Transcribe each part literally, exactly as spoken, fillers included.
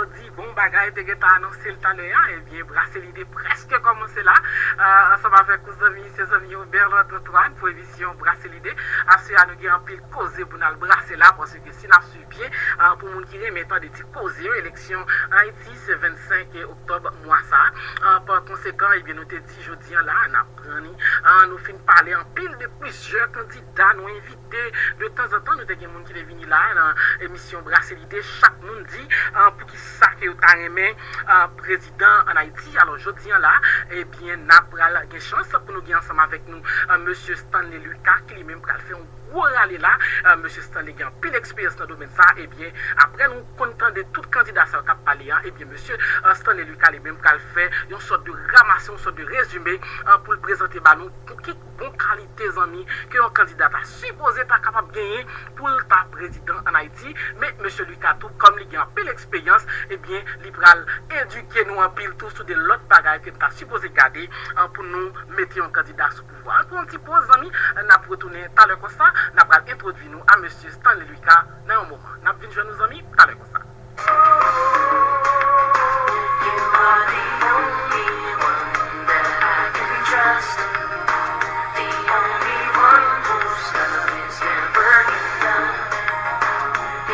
Di bon bagay, te gentan anonse l talè a, ebyen, Brase Lide prèske kòmanse la, euh, ansanm avèk ou zanmi, se zanmi yo Berlot Antoine pou emisyon Brase Lide. Aswè a nou gen anpil koze pou n al brase la, paske si n ap swiv byen, euh, pou moun ki renmen tande ti koze yo, eleksyon Ayiti se vennsenk oktòb mwa sa a. Euh, pa konsekan, ebyen, nou te di jodi a la, n ap pran li. Euh, nou fin pale anpil de plizyè kandida nou envite. De tanzantan, nou te gen moun ki te vini la nan emisyon Brase Lide. Chak moun di, ah, poukisa ke yo ta renmen, ah, prezidan ann Ayiti. Alò, jodi a la, ebyen, n ap pral gen chans pou nou gen ansanm avèk nou, ah, mesye Stanley Lucas, ki li menm pral fè yon gwo rale la. Ah, mesye Stanley gen anpil eksperyans nan domèn sa. Ebyen, apre nou konn tande tout kandida sa yo k ap pale a, ebyen, mesye, ah, Stanley Lucas li menm pral fè yon sòt de ramase, yon sòt de rezime, ah, pou l prezante ba nou pou ki bon kalite zanmi ke yon kandida ta sipoze ta kapab genyen pou l ta prezidan ann Ayiti. Men, mesye Lucas tou, kòm li gen anpil eksperyans, ebyen, li pral edike nou anpil tou sou de lòt bagay ke n ta sipoze gade, ah, pou nou mete yon kandida sou pouvwa. Ann pran yon ti poz, zanmi, n ap retounen talè konsa, n ap pral entwodui nou a mesye Stanley Lucas nan yon moman. N ap vin jwenn nou, zanmi, talè konsa. You are the only one that I can trust, the only one whose love is never enough.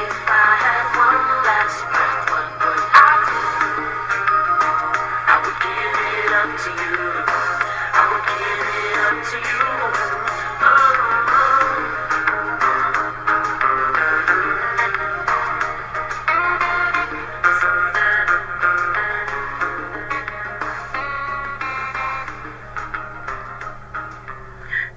If I had one last breath, what would I do? I would give it up to you. I would give it up to you. Oh, oh, oh.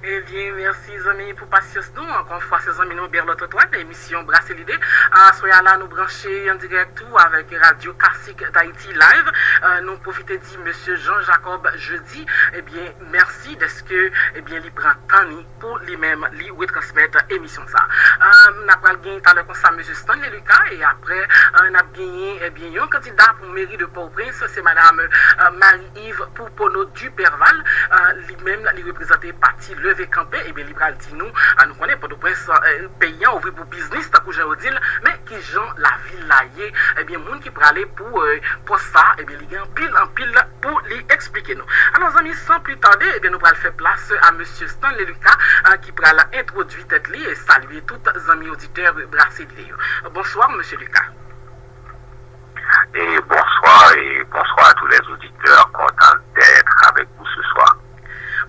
Ebyen, mèsi zanmi pou pasyans nou. Ankò yon fwa, se zanmi nou Berlot Antoine, emisyon Brase Lide. Aswè a la, nou branche an dirèk tou avèk Radyo Kasik Dayiti Live. Euh, nou pwofite di mesye Jean Jacob Jeudi, ebyen, mèsi dèske, ebyen, li pran tan li pou li menm li retransmèt emisyon sa. Euh, n ap pral gen talè konsa mesye Stanley Lucas, e apre, euh, n ap genyen, ebyen, yon kandida pou meri de Pòtoprens, se madam, euh, Marie-Yves Pouponneau Duperval. Euh, li menm, li reprezante pati Leve Kanpe, ebyen, li pral di nou, euh, nou konnen Pòtoprens, euh, peyi an ouvri pou biznis, tankou jan yo di l, men kijan lavil la ye, ebyen, moun ki prale pou, euh, pòs sa, ebyen, li gen anpil, anpil pou li eksplike nou. Alò, zanmi, san pli tade, ebyen, nou pral fè plas a mesye Stanley Lucas, ah, ki pral entwodui tèt li e salye tout zanmi oditè Brase Lide yo. Bonswa, mesye Lucas. Et bonsoir, et bonsoir à tous les auditeurs. Content d'être avec vous ce soir.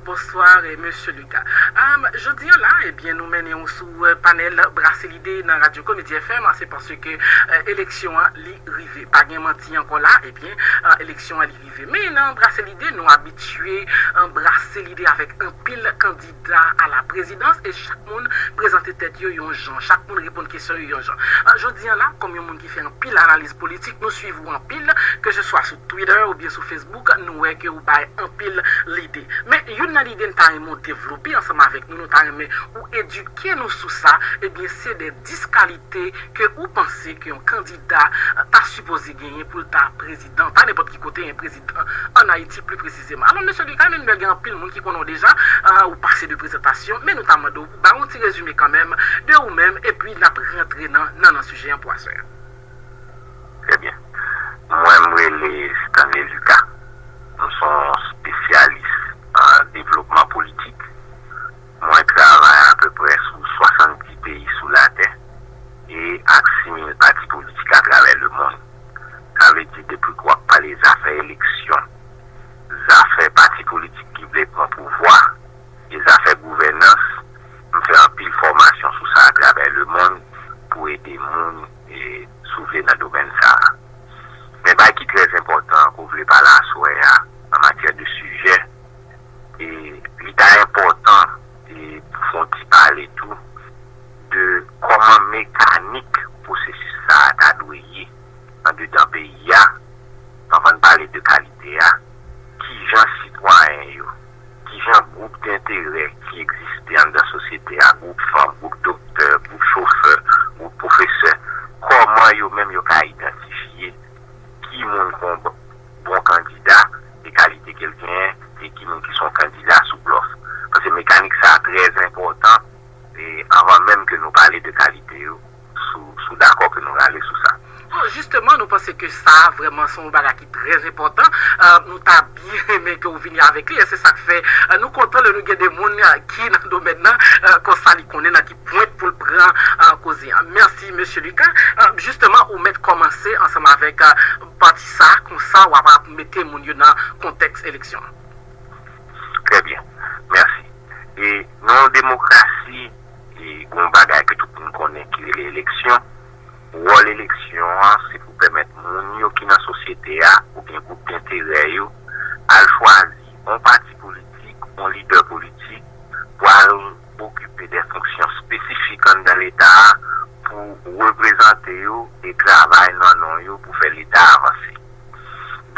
Bonswa, eh, mesye Lucas. Ah, jodi a la, ebyen, nou mennen w sou, eh, panèl Brase Lide nan Radyo Komedi F M, se paske, eh, eleksyon an, li rive. Pa gen manti ankò la, ebyen, ah, eleksyon an, li rive. Men nan Brase Lide, nou abitye, ah, brase lide avèk anpil kandida a la prezidans e chak moun prezante tèt yo yon jan, chak moun reponn kesyon yo yon jan. Ah, jodi a la, kòm yon moun ki fè anpil analiz politik, nou swiv ou anpil, ke se swa sou Twitter oubyen sou Facebook, nou wè ke ou bay anpil lide. Men, youn nan lide n ta renmen w devlope ansanm avèk nou, nou ta renmen ou edike nou sou sa, ebyen, se de dis kalite ke ou panse ke yon kandida, eh, ta sipoze genyen pou l ta prezidan, pa nenpòt ki kote, yon prezidan ann Ayiti pli presizeman. Alò, mesye Lucas, menm lè gen anpil moun ki konnen w deja, eh, ou pase de prezantasyon, men nou ta mande w pou bay yon ti rezime kanmenm de ou menm, epi n ap rantre nan, nan, nan sijè an pou aswè a. Trè byen. Mwen, m rele Stanley Lucas. M se yon espesyalis an devlopman politik. Mwen travay apeprè sou swasanndis peyi sou latè e ak sis mil pati politik atravè lemonn. Sa vle di, depi ke w ap pale zafè eleksyon, zafè pati politik ki vle pran pouvwa, e zafè gouvènans, m fè anpil fòmasyon sou sa atravè lemonn pou ede moun e soulve nan domèn sa a. Men bagay ki trè enpòtan ke w vle pale aswè a an matyè de sijè, e li ta enpòtan e pou fè yon ti pale tou de kòman mekanik pwosesis sa a ta dwe ye andedan peyi a, anvan n pale de kalite a, kijan sitwayen yo, kijan gwoup denterè ki egziste anndan sosyete a, gwoup fanm, gwoup doktè, gwoup chofè, gwoup pwofesè, kòman yo menm yo ka idantifye ki moun ki yon bon, bon kandida e kalite ke l genyen, e ki moun ki se yon kandida sou blòf. Paske mekanik sa a trè enpòtan, e anvan menm ke nou pale de kalite yo, si w, si w dakò ke nou rale sou sa. Bon, Jisteman, nou panse ke sa vrèman se yon bagay ki trè enpòtan. Euh, nou ta byen renmen ke w vini avèk li, e se sa k fè, euh, nou kontan lè nou gen de moun, euh, ki nan domèn nan, euh, konsa li konnen nan ki pwent pou l pran, euh, koze a. Mèsi, mesye Lucas. Euh, jisteman, ou mèt kòmanse ansanm avèk, euh, pati sa, konsa w ap mete moun yo nan kontèks eleksyon an. Trè byen. Mèsi. E nan yon demokrasi, e gen yon bagay ke tout moun konnen ki rele eleksyon. Wòl eleksyon an, se pou pèmèt moun yo ki nan sosyete a, oubyen gwoup denterè yo, al chwazi yon pati politik, yon lidè politik, pou al okipe de fonksyon espesifik anndan Leta a, pou reprezante yo e travay nan non yo pou fè Leta a avanse.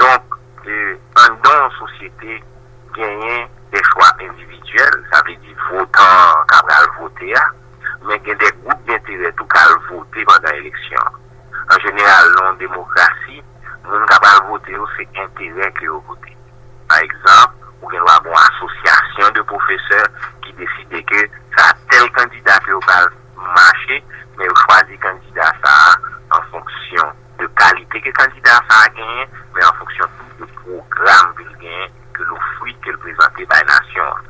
Donk, e, anndan yon sosyete, genyen de chwa endividyèl, sa vle di votan an ka pral vote a, men gen de gwoup denterè tou k al vote pandan eleksyon an. An jeneral, nan yon demokrasi, moun k ap al vote yo, se enterè ke yo vote. Pa egzanp, ou gen dwa gen yon asosyasyon de pwofesè ki deside ke sa tèl kandida ke yo pral mache, men yo chwazi kandida sa a an fonksyon de kalite ke kandida sa a genyen, men an fonksyon tou de pwogram ke l genyen, ke l ofri, ke l prezante bay nasyon an.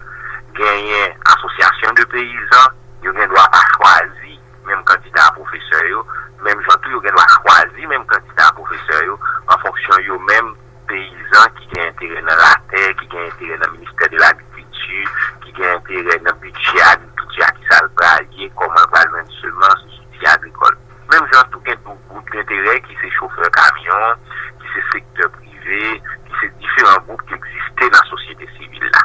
Genyen asosyasyon de peyizan, yo gen dwa pa chwazi menm kandida a pwofesè yo, menm jan tou yo gen dwa chwazi menm kandida a pwofesè yo an fonksyon yo menm peyizan ki gen enterè nan latè, ki gen enterè nan ministè de lagrikilti, ki gen enterè nan bidjè agrikilti a, kisa l pral ye, kòman l pral jwenn semans, zouti agrikòl. Menm jan tou gen tou gwoup denterè ki se chofè kamyon, ki se sektè prive, ki se diferan gwoup ki egziste nan sosyete sivil la.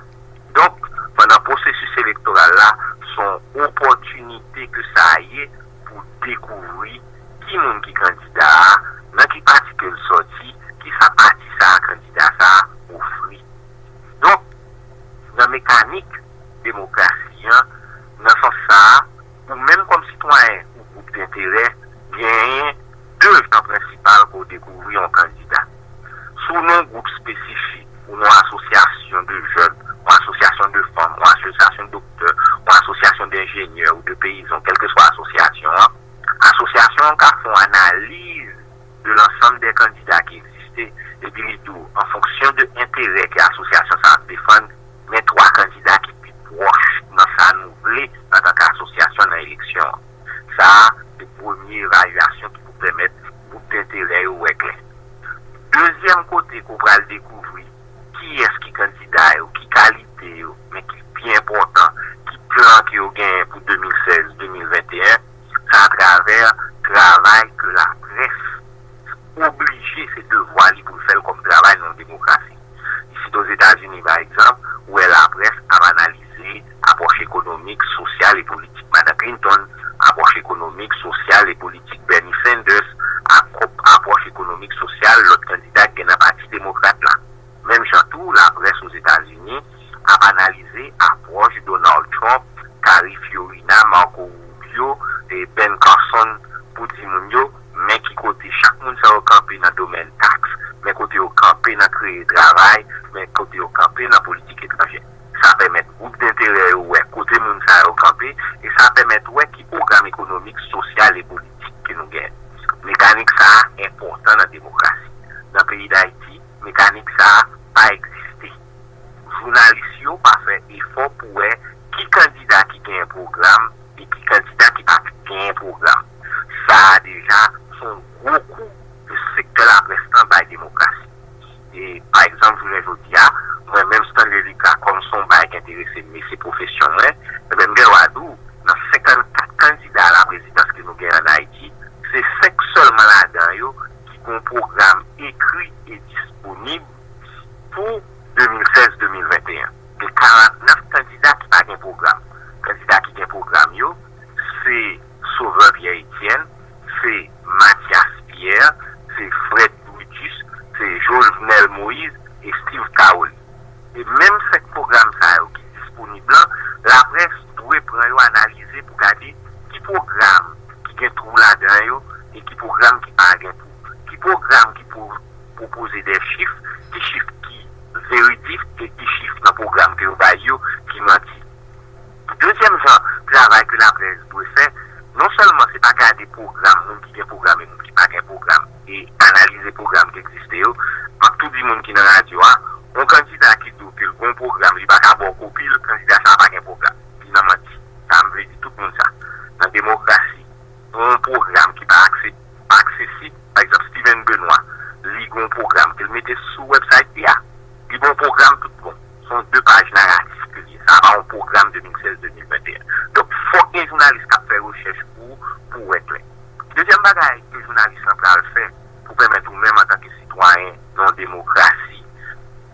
Donk, pandan pwosesis elektoral la, se yon opòtinite ke sa ye pou dekouvri ki moun ki kandida a, nan ki pati ke l sòti, kisa pati sa a, kandida sa a ofri. Donk, nan mekanik demokrasi an, nan sans sa a, ou menm kòm sitwayen ou gwoup denterè, genyen de jan prensipal pou w dekouvri yon kandida. Si w nan yon gwoup espesifik, ou nan yon asosyasyon de jèn, yon asosyasyon de fanm, yon asosyasyon doktè, yon asosyasyon denjenyè ou de peyizan, kèlkeswa asosyasyon an, asosyasyon an ka fè yon analiz de lansanm de kandida ki egziste, epi li di w, an fonksyon de enterè ke asosyasyon sa ap defann, men twa kandida ki pi pwòch nan sa nou vle antanke asosyasyon nan eleksyon an. Sa a, se premye evalyasyon ki pou pèmèt gwoup denterè yo wè klè. Dezyèm kote ke w pral dekouvri kiyès ki kandida yo, ki kalite yo, men ki pi enpòtan, ki plan ke yo genyen pou de mil sèz, de mil venteyen, se atravè travay ke laprès oblije, se devwa li pou l fè l kòm travay nan yon demokrasi. Isit Ozetazini, pa egzanp, ou wè laprès ap analize apwòch ekonomik, sosyal e politik Madan Clinton, apwòch ekonomik, sosyal e politik Bernie Sanders, ak apwòch ekonomik, sosyal lòt kandida ki gen nan Pati Demokrat la. Menm jan tou, laprès Ozetazini ap analize apwòch Donald Trump, Carrie Fiorina, Marco Rubio, e Ben Carson, pou di moun yo, men ki kote chak moun sa yo kanpe nan domèn taks, men kote yo kanpe nan kreye travay, men kote yo kanpe nan politik etranjè. Sa pèmèt gwoup denterè yo wè kote moun sa yo kanpe, e sa pèmèt wè ki pwogram ekonomik, sosyal e politik ke nou genyen. Mekanik sa a enpòtan nan demokrasi. Nan peyi Dayiti, mekanik sa a pa egziste. Jounalis yo pa fè efò pou wè ki kandida ki genyen pwogram e ki kandida ki pa genyen pwogram. Sa a deja se yon gwo kou ke sektè laprès lan bay demokrasi. E, pa egzanp, jounen jodi a, mwen menm Stanley Lucas, kòm se yon bagay ki enterese m e se pwofesyon mwen, ebyen m gen dwa di w, nan senkannkat kandida a la prezidans ke nou genyen ann Ayiti, se senk sèlman ladan yo ki gen yon pwogram ekri e disponib pou de mil sèz de mil venteyen. Gen karantnèf kandida ki pa gen pwogram. Kandida ki gen pwogram yo, se Sauveur Pierre Etienne, se Mathias Pierre, se Fred Brutus, se Jovenel Moïse e Steve Caroli. E menm senk pwogram sa yo ki disponib lan, laprès dwe pran yo analize pou gade ki pwogram ki gen twou ladan yo e ki pwogram ki pa gen twou. Ki pwogram ki pwo- pwopoze de chif, ki chif ki veridik e ki chif nan pwogram ke yo bay yo ki manti. Dezyèm jan travay ke laprès dwe fè, non sèlman se pa gade pwogram, moun ki gen pwogram e moun ki pa gen pwogram, de pwogram ki egziste yo. M ap tou di moun ki nan radyo a, yon kandida ki di w ke l gen yon pwogram, li pa ka ba w kopi l, kandida sa a pa gen pwogram. Li nan manti. Sa a m vle di tout moun sa. Nan demokrasi, yon pwogram ki pa akse, pa aksesib, pa egzanp, Steven Benoît, li gen yon pwogram ke l mete sou website li a. Li gen yon pwogram tout bon. Se yon de paj naratif ke l ye. Sa a pa yon pwogram de mil sèz de mil venteyen. Donk, fòk gen jounalis k ap fè rechèch pou, pou wè klè. Dezyèm bagay ke jounalis lan pral fè pou pèmèt ou menm antanke sitwayen nan yon demokrasi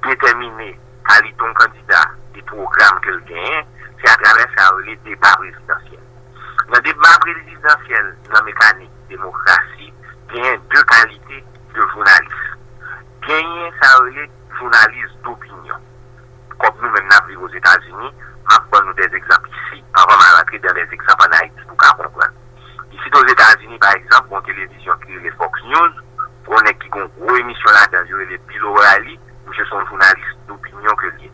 detèmine kalite yon kandida e pwogram ke l genyen, se atravè sa yo rele deba prezidansyèl. Nan deba prezidansyèl, nan mekanik demokrasi, genyen de kalite de jounalis. Genyen sa yo rele jounalis dopinyon. Kòm nou menm n ap viv Ozetazini, m ap ban nou de egzanp isi, anvan m al antre dan de egzanp ann Ayiti pou w ka konprann. Isit Ozetazini, pa egzanp, gon televizyon ki rele Fox News, gon nèg ki gon gwo emisyon ladan l, yo rele Bill O'Reilly, misye se yon jounalis dopinyon ke l ye.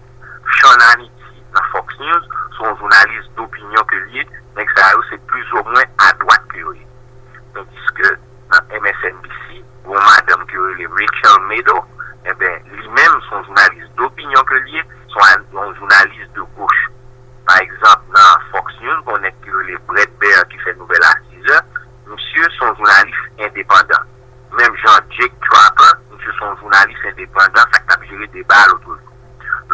Sean Hannity nan Fox News, se yon jounalis dopinyon ke l ye, nèg sa yo se plizoumwen adwat ke yo ye. Tandiske nan M S N B C, gon madanm ke yo rele Rachel Maddow, enben, li menm se yon jounalis dopinyon ke l ye, se yon, yon jounalis de goch. Pa egzanp, nan Fox News, gon nèg ki rele Bret Baier ki fè nouvèl a sizè, misye se yon jounalis endepandan. Menm jan Jake Tapper, misye se yon jounalis endepandan, sa k t ap jere deba a lòt jou.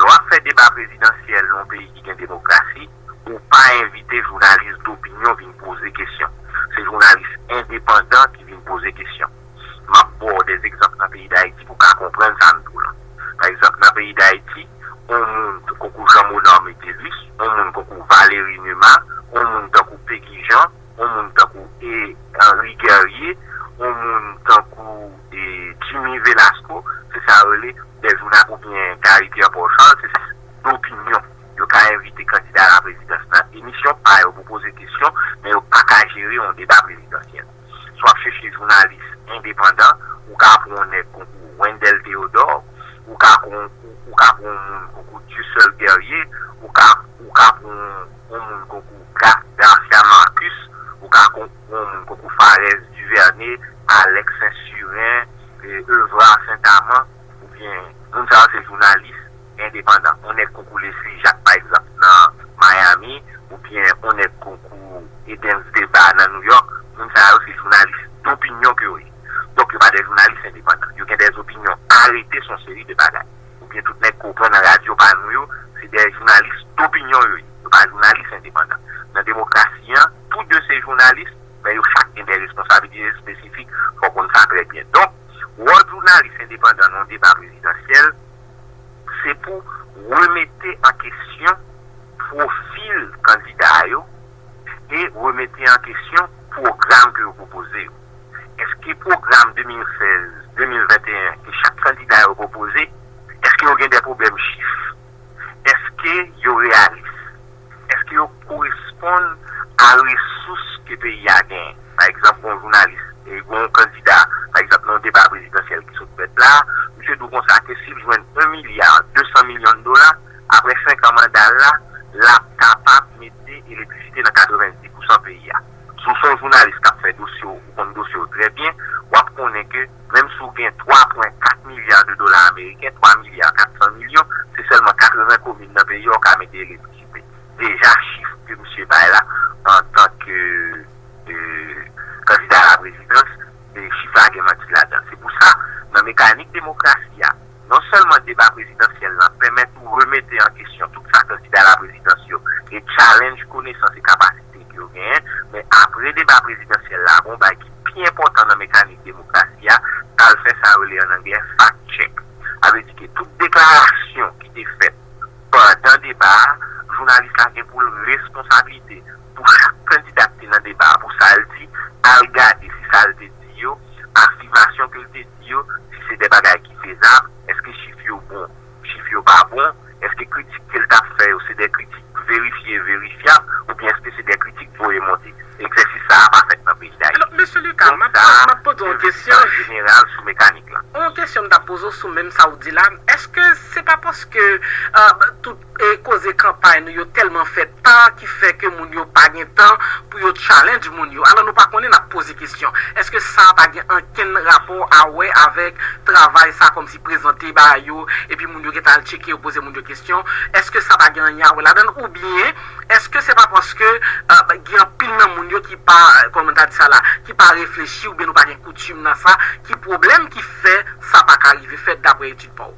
Lè w ap fè deba prezidansyèl nan yon peyi ki gen demokrasi, ou pa envite jounalis dopinyon vin poze kesyon. Se jounalis endepandan ki vin poze kesyon. M ap ba w de egzanp nan peyi Dayiti pou w ka konprann sa m di w lan. Pa egzanp, nan peyi Dayiti, yon moun tankou Jean Monard Métellus, yon moun tankou Valéry Numa, yon moun tankou Peggy Jean, yon moun tankou e, Henri Guerrier, yon moun tankou e, Jimmy Velasco, se sa yo rele de jounalis, oubyen Gary Pierre Paul Charles, se dopinyon. Yo ka envite kandida a la prezidans nan emisyon pa yo pou poze kesyon, men yo pa ka jere yon deba prezidansyèl. Si w ap chèche jounalis endepandan, ou ka pran yon nèg konkou Wendell Theodore, ou ka pran, ou, ou ka pran yon moun konkou Dieuseul Guerrier, ou ka, ou ka pran yon moun konkou Ga-, Garcia Marcus, ou ka pran yon moun konkou Pharès Duvernay, Alex Saint-Cyrin, e, Evrard Saint-Amand, oubyen moun sa yo se jounalis endepandan. Yon nèg konkou Leslie Jacques, pa egzanp, nan Miami, oubyen yon nèg konkou Edens Deba nan New York, moun sa yo se jounalis dopinyon ke yo ye. Donk, yo pa de jounalis endepandan. Yo gen de opinyon arete sou yon seri de bagay. Oubyen tout nèg ke w pran nan radyo pa nou yo, se de jounalis dopinyon yo ye. Yo pa jounalis endepandan. Nan demokrasi an, tou de se jounalis, men yo chak gen de responsablite espesifik, fò w konn sa trè byen. Donk, wòl jounalis endepandan nan yon deba prezidansyèl, se pou remete an kesyon pwofil kandida yo e remete an kesyon pwogram ke yo pwopoze yo. Èske pwogram de mil sèz, de mil venteyen ke chak kandida yo pwopoze, èske yo gen de pwoblèm chif? Èske yo reyalis? Èske yo koresponn a resous ke peyi a genyen? Pa egzanp, gon jounalis, e gon kandida, pa egzanp, nan yon deba prezidansyèl ki sot fèt la, misye di w konsa ke si l jwenn yon milya de san milyon dola, apre senk an manda l la, l ap kapab mete elektrisite nan katrevenndis pousan peyi a. Si w se yon jounalis k ap fè dosye w, ou konn dosye w trè byen, w ap konnen ke menm si w gen twa pwen kat milya de dola ameriken, twa milya kat san milyon, se sèlman katreven komin nan peyi a w ka mete elektrisite. Deja chif ke misye bay la, antanke, e, kandida a la prezidans, e, chif la gen manti ladan l. Se pou sa, nan mekanik demokrasi a, non sèlman deba prezidansyèl lan pèmèt ou remete an kesyon tout sa kandida a la prezidans yo e challenge konesans e kapasite ke yo genyen, men apre deba prezidansyèl la, gon bagay ki pi enpòtan nan mekanik demokrasi a, k al fè sa yo rele an anglè fact check. Sa vle di ke tout deklarasyon ki te fèt pandan deba a, jounalis la gen pou l responsablite pou chak kandida ki te nan deba a, pou sa l di, al gade si sa l te di yo, afimasyon ke l te di yo, si se de bagay ki fezab, èske chif yo bon, chif yo pa bon, èske kritik ke l t ap fè yo se de kritik verifye, verifyab, oubyen èske se de kritik voye monte? Egzèsis sa a pa fèt nan peyi Dayiti. Alò, mesye Lucas, m ap, m ap poze w yon kesyon. Jeneral sou mekanik la. Yon kesyon m t ap poze w sou menm sa w di la. Èske se pa paske, euh, tout e koze kanpay nou yo tèlman fè ta ki fè ke moun yo pa gen tan pou yo challenge moun yo. Alò nou pa konnen n ap poze kesyon. Èske sa pa gen ankenn rapò a wè avèk travay sa kòmsi prezante bagay yo, epi moun yo gentan al tcheke yo poze moun yo kesyon? Èske sa pa gen anyen a wè ladan l? Oubyen èske se pa paske gen anpil nan moun yo ki pa, kòman ta di sa la, ki pa reflechi oubyen nou pa gen koutim nan sa, ki pwoblèm ki fè sa pa ka rive fèt dapre etid pa w?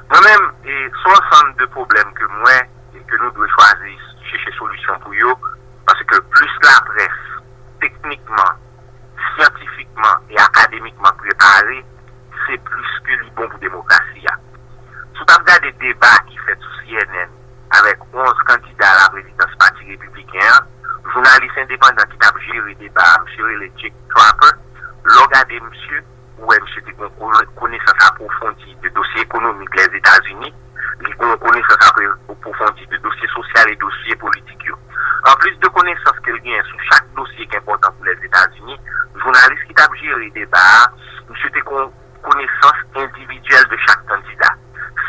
Mwen menm, se yon ansanm de pwoblèm ke m wè e ke nou dwe chwazi chèche solisyon pou yo, paske plis laprès teknikman, syantifikman e akademikman prepare, se plis ke li bon pou demokrasi a. Si w t ap gade deba ki fèt sou C N N avèk onz kandida a la prezidans Pati Repibliken an, jounalis endepandan ki t ap jere deba a, misye rele Jake Tapper, lè w gade misye, ou wè misye te gen yon konesans apwofondi de dosye ekonomik Lèzetazini, li gen yon konesans apwofondi de dosye sosyal e dosye politik yo. Anplis de konesans ke l genyen sou chak dosye ki enpòtan pou Lèzetazini, jounalis ki t ap jere deba a, misye te gen yon konesans endividyèl de chak kandida.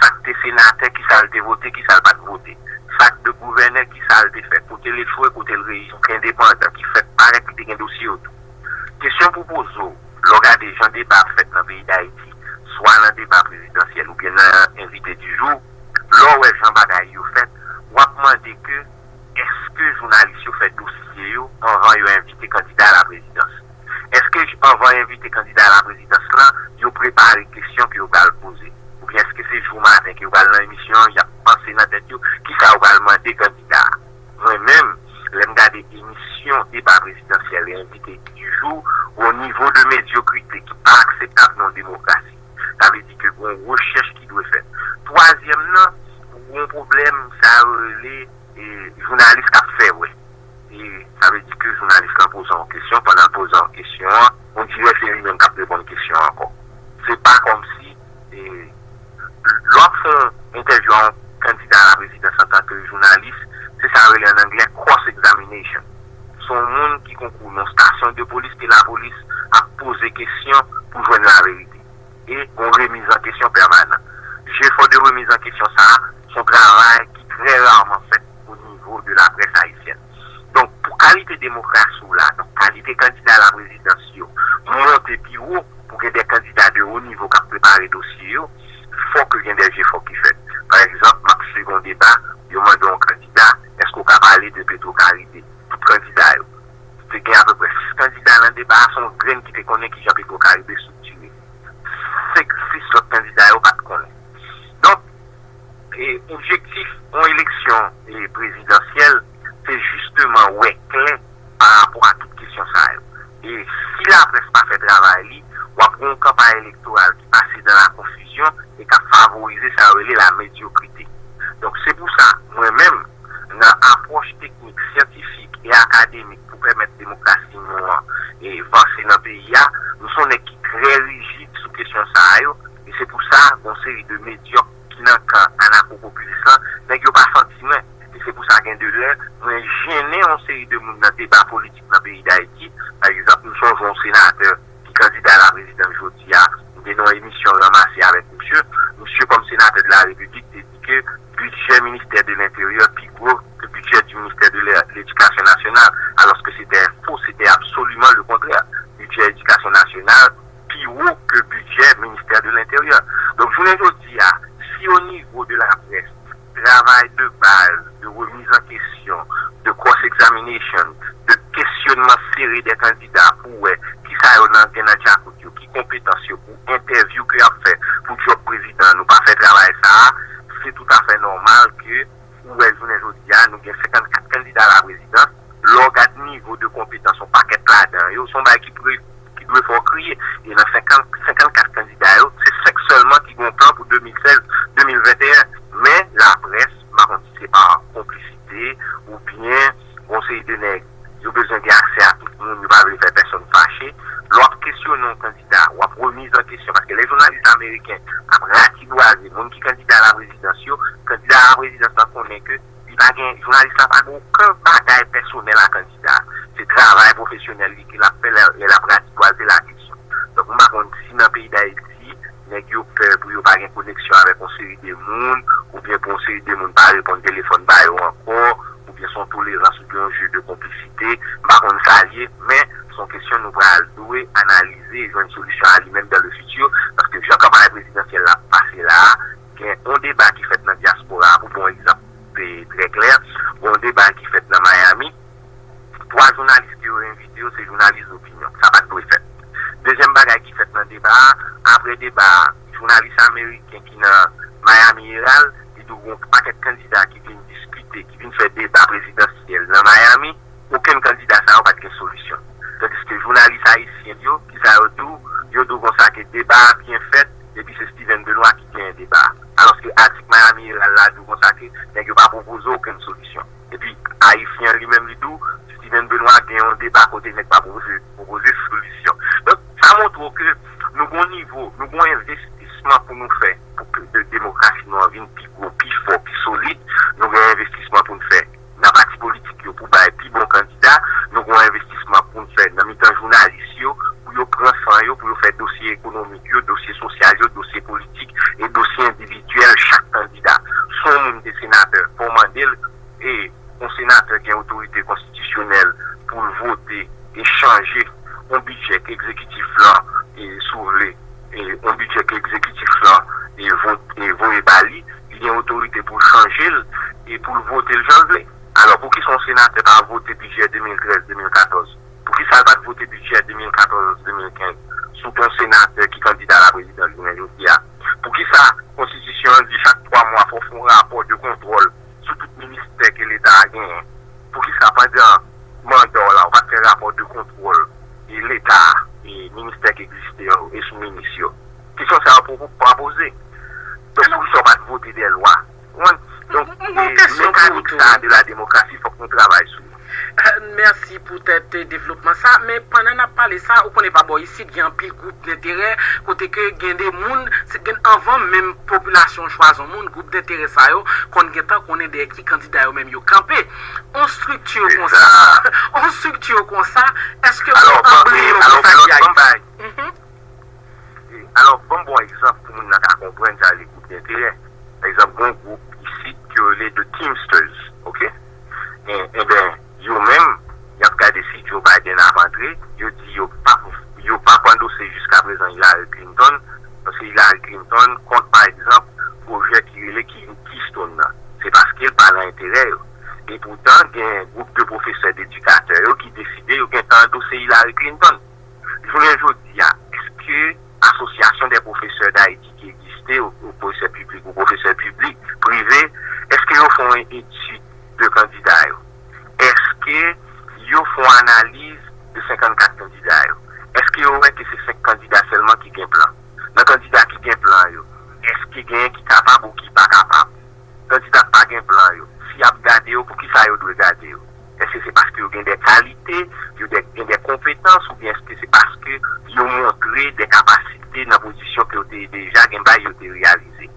Sa k te senatè, kisa l te vote, kisa l pa t vote. Sa k te gouvènè, kisa l te fè, kote l echwe, kote l reyisi, ki endepandan, ki fèk parèt li te gen dosye yo tou. Kesyon pou poze w, lè w gade jan deba ap fèt nan peyi Dayiti, swa nan deba prezidansyèl oubyen nan envite di jou, lè w wè jan bagay yo fèt, w ap mande ke èske jounalis yo fè dosye yo anvan yo envite kandida a la prezidans? Èske anvan yo envite kandida a la prezidans lan, yo prepare kesyon ke yo pral poze? Oubyen èske se jou maten ke yo pral nan emisyon an, y ap panse nan tèt yo kisa yo pral mande kandida a? Mwen menm, lè m gade emisyon deba prezidansyèl e envite di jou, gon nivo de medyokrite ki pa akseptab nan yon demokrasi. Sa vle di ke gon rechèch ki dwe fèt. Twazyèm nan, gon pwoblèm sa yo rele e jounalis k ap fè wè. E sa vle di ke jounalis lan poze yon kesyon, pandan l poze yon kesyon an, on dirè se li menm k ap reponn kesyon an ankò. Se pa kòmsi e, lè w ap fè yon entèvyou a yon kandida a la prezidans antanke jounalis, se sa yo rele ann anglè cross examination. Se yon moun ki konkou nan stasyon de polis ke lapolis ap poze kesyon pou jwenn laverite. E gon remiz an kesyon pèmanan. Jefò de remiz an kesyon sa a, se yon travay ki trè raman fèt o nivo de laprès ayisyèn. Donk, pou kalite demokrasi w la, donk kalite kandida a la prezidans yo monte pi wo, pou gen de kandida de wo nivo k ap prepare dosye yo, fòk gen de jefò ki fèt. Pa egzanp, m ap swiv yon deba, yo mande yon kandida, èske w ka pale de Petro Caribe? Tout kandida yo. Te gen apeprè sis kandida nan deba a, se yon grenn ki te konnen kijan Petro Caribe estriktire. Senk, sis lòt kandida yo pa t konnen. Donk, e, objektif yon eleksyon e, prezidansyèl, se jisteman wè klè pa rapò a tout kesyon sa yo. E si laprès pa fè travay li, w ap gen yon kanpay elektoral ki pase dan la konfizyon e k ap favorize sa yo rele la medyokrite. Donk, se pou sa, mwen menm, nan apwòch teknik, syantifik e akademik pou pèmèt demokrasi nou an e vanse nan peyi a, m se yon nèg ki trè rijid sou kesyon sa yo, e se pou sa, gon seri de medyòk ki nan kan anakopopilis lan, nèg yo pa santi mwen. E se pou sa gen de lè, mwen jennen yon seri de moun nan deba politik nan peyi Dayiti. Pa egzanp, m sonje yon senatè ki kandida a la prezidans jodi a, m te nan yon emisyon ranmase avèk misye. Misye, kòm senatè de la repiblik, te di ke bidjè ministè de lenteryè pi gwo ke bidjè di ministè de ledikasyon nasyonal, alòske se te fo, se te absoliman le kontrè. Bidjè edikasyon nasyonal pi wo ke bidjè ministè de lenteryè. Donk, jounen jodi a, si o nivo de laprès, travay de baz, de remiz an kesyon, de cross examination, de kesyonman sere de kandida pou wè kisa yo nan gen nan djakout yo, ki konpetans yo pou entèvyou ke y ap fè pou djòb prezidan, nou pa fè travay sa a, se toutafè nòmal ke ou wè jounen jodi a, nou gen senkannkat kandida a la prezidans, lè w gad nivo de konpetans yon pakèt ladan yo, se yon bagay ki pre, ki dwe fè w kriye. E nan senkant, senkannkat kandida yo, se senk sèlman ki gen yon plan pou de mil sèz, de mil venteyen. Men, laprès, m pa konn si se pa konplisite oubyen yon seri de nèg, yo bezwen gen aksè a tout moun, yo pa vle fè pèsonn fache. Lè w ap kesyone yon kandida, w ap remiz an kesyon, paske lè jounalis ameriken ap ratibwaze moun ki kandida a la prezidans yo, kandida a la prezidans lan konnen ke li pa gen, jounalis la pa gen okenn bagay pèsonèl a kandida a. Se travay pwofesyonèl li ke l ap fè lè, lè l ap ratibwaze la kesyon. Donk, m pa konn si nan peyi Dayiti, Nèg yo pè pou yo pa gen koneksyon avèk yon seri de moun, oubyen pou yon seri de moun pa reponn telefòn ba yo ankò, oubyen se yon tolerans oubyen yon je de konplisite, m pa konn sa l ye, men se yon kesyon nou pral dwe analize e jwenn solisyon a li menm dans le futur, paske jan kanpay prezidansyèl la ap pase la a, gen yon deba ki fèt nan dyaspora a, pou bon egzanp, e trè klè, gen yon deba ki fèt nan Miami, twa jounalis ke yo envite yo, se jounalis dopinyon. Sa pa t dwe fèt. Dezyèm bagay ki fèt nan deba a, apre deba a, jounalis ameriken ki nan Miami Herald, li di w gen yon pakèt kandida ki vin diskite, ki vin fè deba prezidansyèl nan Miami, okenn kandida sa yo pa t gen solisyon. Tandiske jounalis ayisyen yo, kisa yo di w? Yo di w konsa ke deba a byen fèt, epi se Steven Benoît ki genyen deba a. Alòske atik Miami Herald la di w konsa ke nèg yo pa pwopoze okenn solisyon. Epi, Ayisyen an li menm li di w, Steven Benoît gen yon deba kote nèg pa pwopoze, pwopoze solisyon. Donk, sa montre w ke nou gen yon nivo, nou gen yon envestisman pou nou fè pou ke de-, demokrasi nou an vin pi gwo, pi fò, pi solid. Nou gen yon envestisman pou n fè nan pati politik yo pou bay pi bon kandida. Nou gen yon envestisman pou n fè nan mitan jounalis yo, pou yo pran san yo, pou yo fè dosye ekonomik yo, dosye sosyal yo, dosye politik e dosye endividyèl chak kandida. Si yon moun te senatè, fò w mande l, e yon senatè gen otorite konstitisyonèl pou l vote e chanje yon bidjè ke egzekitif lan, e, si w vle, e, yon bidjè ke egzekitif lan, e, vote, e, voye ba li, li gen otorite pou l chanje l e pou l vote l jan l vle. Alò, poukisa yon senatè pa vote bidjè de mil trèz, de mil katòz? Poukisa l pa t vote bidjè de mil katòz, de mil kenz sou ton senatè ki kandida la prezidans jounen jodi a? Poukisa konstitisyon an di chak twa mwa fò w fè yon rapò de kontwòl sou tout ministè ke Leta a genyen? Poukisa pandan manda w la, ou pa t fè rapò de kontwòl e Leta a, e ministè ki egziste yo, e sou minis yo? Kesyon sa yo poko pa poze. Donk, poukisa w pa t vote de lwa? Ou konprann? Donk, e, mekanik sa a de la demokrasi, fòk nou travay sou li. Mèsi poutèt devlopman sa, men pandan n ap pale sa, ou konnen pa bò isit gen anpil gwoup denterè, kote ke gen de moun, se gen anvan menm popilasyon chwazi yon moun, gwoup denterè sa yo konn gentan konnen dèyè ki kandida yo menm yo kanpe. On strikti konsa, on strikti konsa, èske ou anbre yo pou sa ki Ayiti? E, alò, ban m ba w egzanp pou moun nan ka konprann sa le gwoup denterè. Pa egzanp, gen yon gwoup isit ke yo rele The Teamsters, oke? E, enben, yo menm, y ap gade si Joe Biden ap antre, yo di yo p ap, yo p ap andose jiska prezan Hillary Clinton, paske Hillary Clinton kont, pa egzanp, pwojè ki rele Ki-, Keystone nan. Se paske l pa nan enterè yo. Epoutan, gen gwoup de pwofesè, de edikatè yo ki deside yo gentan andose Hillary Clinton. Jounen jodi a, èske Asosyasyon dè Pwofesè d Ayiti ki egziste, ou, ou pwofesè piblik, ou pwofesè piblik, prive, èske yo fè yon etid de kandida yo? Èske yo fè yon analiz de senkannkat kandida yo? Èske yo wè ke se senk kandida sèlman ki gen plan? Nan kandida ki gen plan yo, èske genyen ki kapab ou ki pa kapab? Kandida k pa gen plan yo, si y ap gade yo, poukisa yo dwe gade yo? Èske se paske yo gen de kalite, yo de, gen de konpetans, oubyen èske se paske yo montre de kapasite nan pozisyon ke yo te deja gen bay yo te reyalize?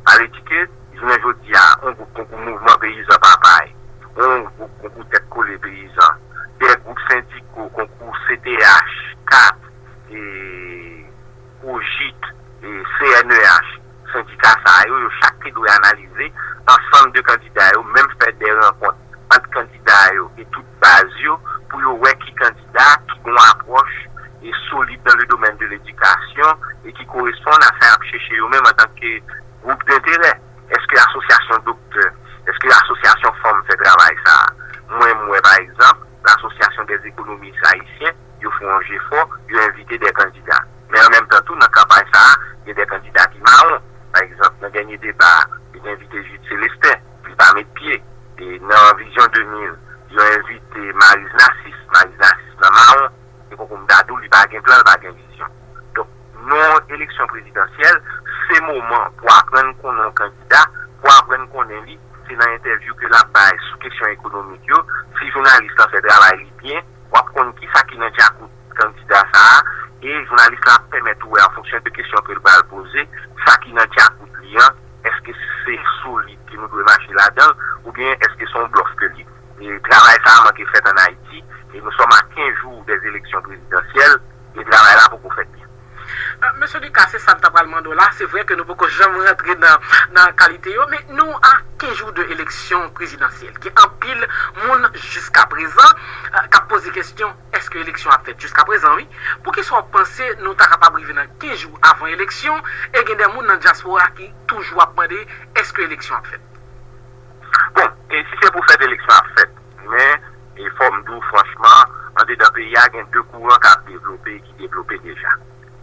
Sa vle di ke, jounen jodi a, yon gwoup konkou Mouvman Peyizan Papay, yon gwoup konkou Tèt Kole Peyizan, de gwoup sendiko konkou C T H, kat, e, Kojit, e, C N E H, sendika sa yo, yo chak te dwe analize ansanm de kandida yo, menm fè de rankont ant kandida yo e tout baz yo, pou yo wè ki kandida ki gen yon apwòch e solid dans le domaine de l'éducation e ki koresponn a sa y ap chèche yo menm antanke gwoup denterè. Èske asosyasyon doktè, èske asosyasyon fanm fè travay sa a? Mwen, m wè, pa egzanp, L'association des économistes haïtiens, yo fè yon jefò, yo envite de kandida. Men an menm tan tou, nan kanpay sa a, gen de kandida ki mawon. Pa egzanp, nan dènye deba a, yo te envite Jude Célestin, li pa met pye. E nan Vizyon de mil, yo envite Maryse Narcisse, Maryse Narcisse nan mawon. Se poko m ta di w li pa gen plan, li pa gen vizyon. Donk, nan yon eleksyon prezidansyèl, se moman pou aprann konnen yon kandida, pou aprann konnen li, se nan entèvyou ke l ap bay sou kesyon ekonomik yo. Si jounalis lan fè travay li byen, w ap konn kisa ki nan djakout kandida sa a, e jounalis la ap pèmèt ou wè, an fonksyon de kesyon ke l pral poze, sa ki nan djakout li an, èske se solid ke nou dwe mache ladan l, oubyen èske se yon blòf ke l ye? E travay sa a manke fèt ann Ayiti, e nous sommes à quinze jours des élections présidentielles, e travay la poko fèt byen. Mesye Lucas, se sa m ta pral mande w la. Se vre ke nou poko janm rantre nan, nan kalite yo, men nou a kenz jou de eleksyon prezidansyèl. Gen anpil moun jiska prezan k ap poze kesyon, èske eleksyon ap fèt? Jiska prezan, wi. Poukisa w panse nou ta kapab rive nan kenz jou avan eleksyon, e gen de moun nan dyaspora ki toujou ap mande, èske eleksyon ap fèt? Bon, e si se pou fèt, eleksyon ap fèt. Men, e fò m di w franchman, andedan peyi a, gen de kouran k ap devlope e ki devlope deja.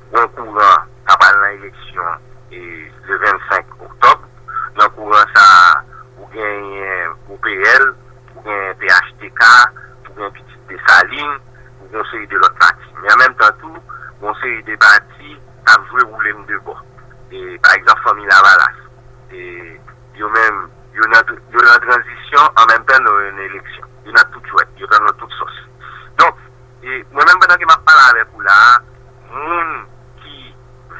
Gon kouran k ap al nan eleksyon e le vennsenk oktòb. Nan kouran sa a, ou genyen O P L, ou genyen P H T K, ou genyen Pitit Desalin, ou gen yon seri de lòt pati. Men an menm tan tou, gon seri de pati k ap jwe woule m de bò. E, pa egzanp, Fanmi Lavalas. E, yo menm, yo nan, yo nan tranzisyon, an menm tan, nan yon eleksyon. Yo nan tout jwèt, yo pran nan tout sòs. Donk, e, mwen menm, pandan ke m ap pale avèk ou la a, moun ki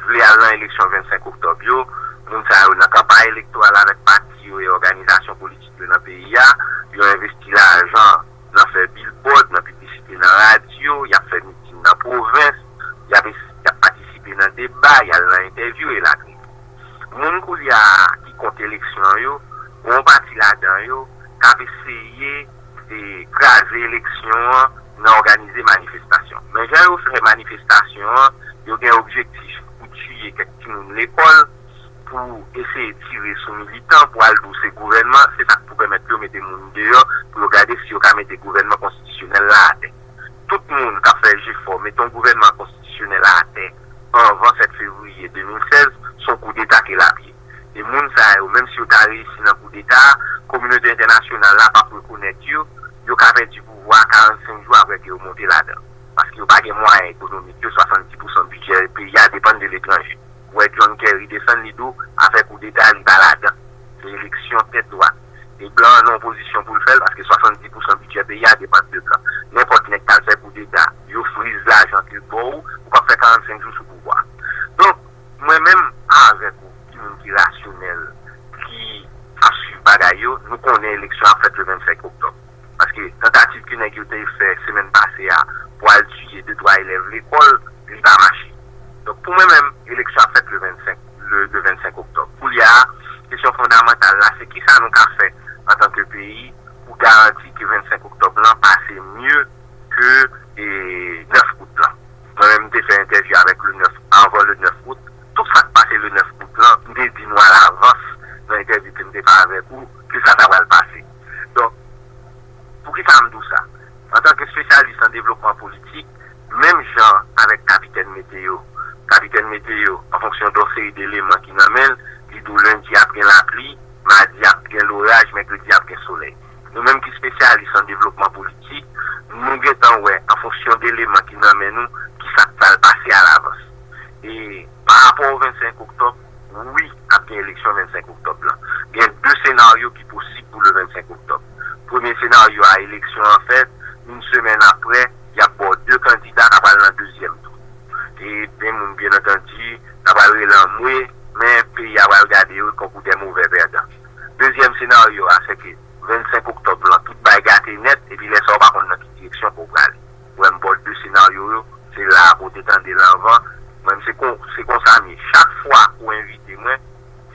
vle al nan eleksyon vennsenk oktòb yo, moun sa yo nan kanpay elektoral avèk pati yo e òganizasyon politik yo nan peyi a, yo envesti lajan nan fè bilbòd, nan piblisite nan radyo, y ap fè mitin nan pwovens, y ap, y ap patisipe nan deba, y al nan entèvyou, elatriye. Moun koulye a ki kont eleksyon an yo, gon pati ladan yo k ap eseye e kraze eleksyon an nan òganize manifestasyon. Men jan yo fè manifestasyon an, yo gen objektif pou tiye kèk timoun lekòl, pou eseye tire sou militan, pou al di w se gouvènman, se sa k pou pèmèt yo mete moun deyò, pou yo gade si yo ka mete gouvènman konstitisyonèl la atè. Tout moun k ap fè jefò mete yon gouvènman konstitisyonèl atè anvan sèt fevriye de mil sèz, se yon koudeta ke l ap ye. E moun sa yo, menm si yo ta reyisi nan koudeta a, kominote entènasyonal la p ap rekonèt yo, yo ka pèdi pouvwa a karannsenk jou apre ke yo monte ladan. Paske yo pa gen mwayen ekonomik yo, swasanndis pousan bidjè peyi a depann de letranje. Ou wè John Kerry desann, li di w afè koudeta, li pa ladan. Se eleksyon tèt dwat. E blan an nan yon pozisyon pou l fè l, paske swasanndis pousan bidjè peyi a depann de blan. Nenpòt nèg k al fè koudeta, yo friz lajan ke l ba w, ou p ap fè karannsenk jou sou pouvwa. Donk, mwen menm avèk ou, ki moun ki rasyonèl, ki ap swiv bagay yo, nou konnen eleksyon ap fèt le vennsenk oktòb. Paske tantativ ke nèg yo te fè semèn pase a pou al tiye de twa elèv lekòl, li pa mache. Donk, pou mwen menm, eleksyon ap fèt le vennsenk, le, le vennsenk oktòb. Koulye a, kesyon fondamantal la, se kisa nou ka fè antanke peyi pou garanti ke vennsenk oktòb lan pase mye ke e, nèf out lan. Mwen menm, m te fè entèvyou avèk le nèf, avan le nèf out. Tout sa k pase le nèf out lan, m te di nou alavans nan entèvyou ke m te fè avèk ou, ke sa ta pral pase. Donk, poukisa m di w sa? Antanke espesyalis an devlopman politik, menm jan avèk kapitèn meteo, kapitèn meteo, an fonksyon de yon seri de eleman ki nan men l, li di w lendi ap gen lapli, madi ap gen loraj, mèkredi ap gen solèy. Nou menm ki espesyalis an devlopman politik, nou gentan wè, an fonksyon de eleman ki nan men nou, kisa k pral pase alavans. E pa rapò o vennsenk oktòb, wi, ap gen eleksyon vennsenk oktòb lan. Gen de senaryo ki posib pou le vennsenk oktòb. Premye senaryo a, eleksyon an fèt, yon semèn apre, y ap ba w de kandida k ap al nan dezyèm tou. E gen moun, byen antandi, k ap al rele anmwe, men peyi a pral gade yo tankou de movè pèdan. Dezyèm senaryo a, se ke vennsenk oktòb lan, tout bagay gate nèt, epi lè sa a, ou pa konn nan ki direksyon pou w prale. Ou wè, m ba w de senaryo yo, se la a pou w te tande l anvan. Mwen, se kon, se konsa m ye. Chak fwa ou envite mwen,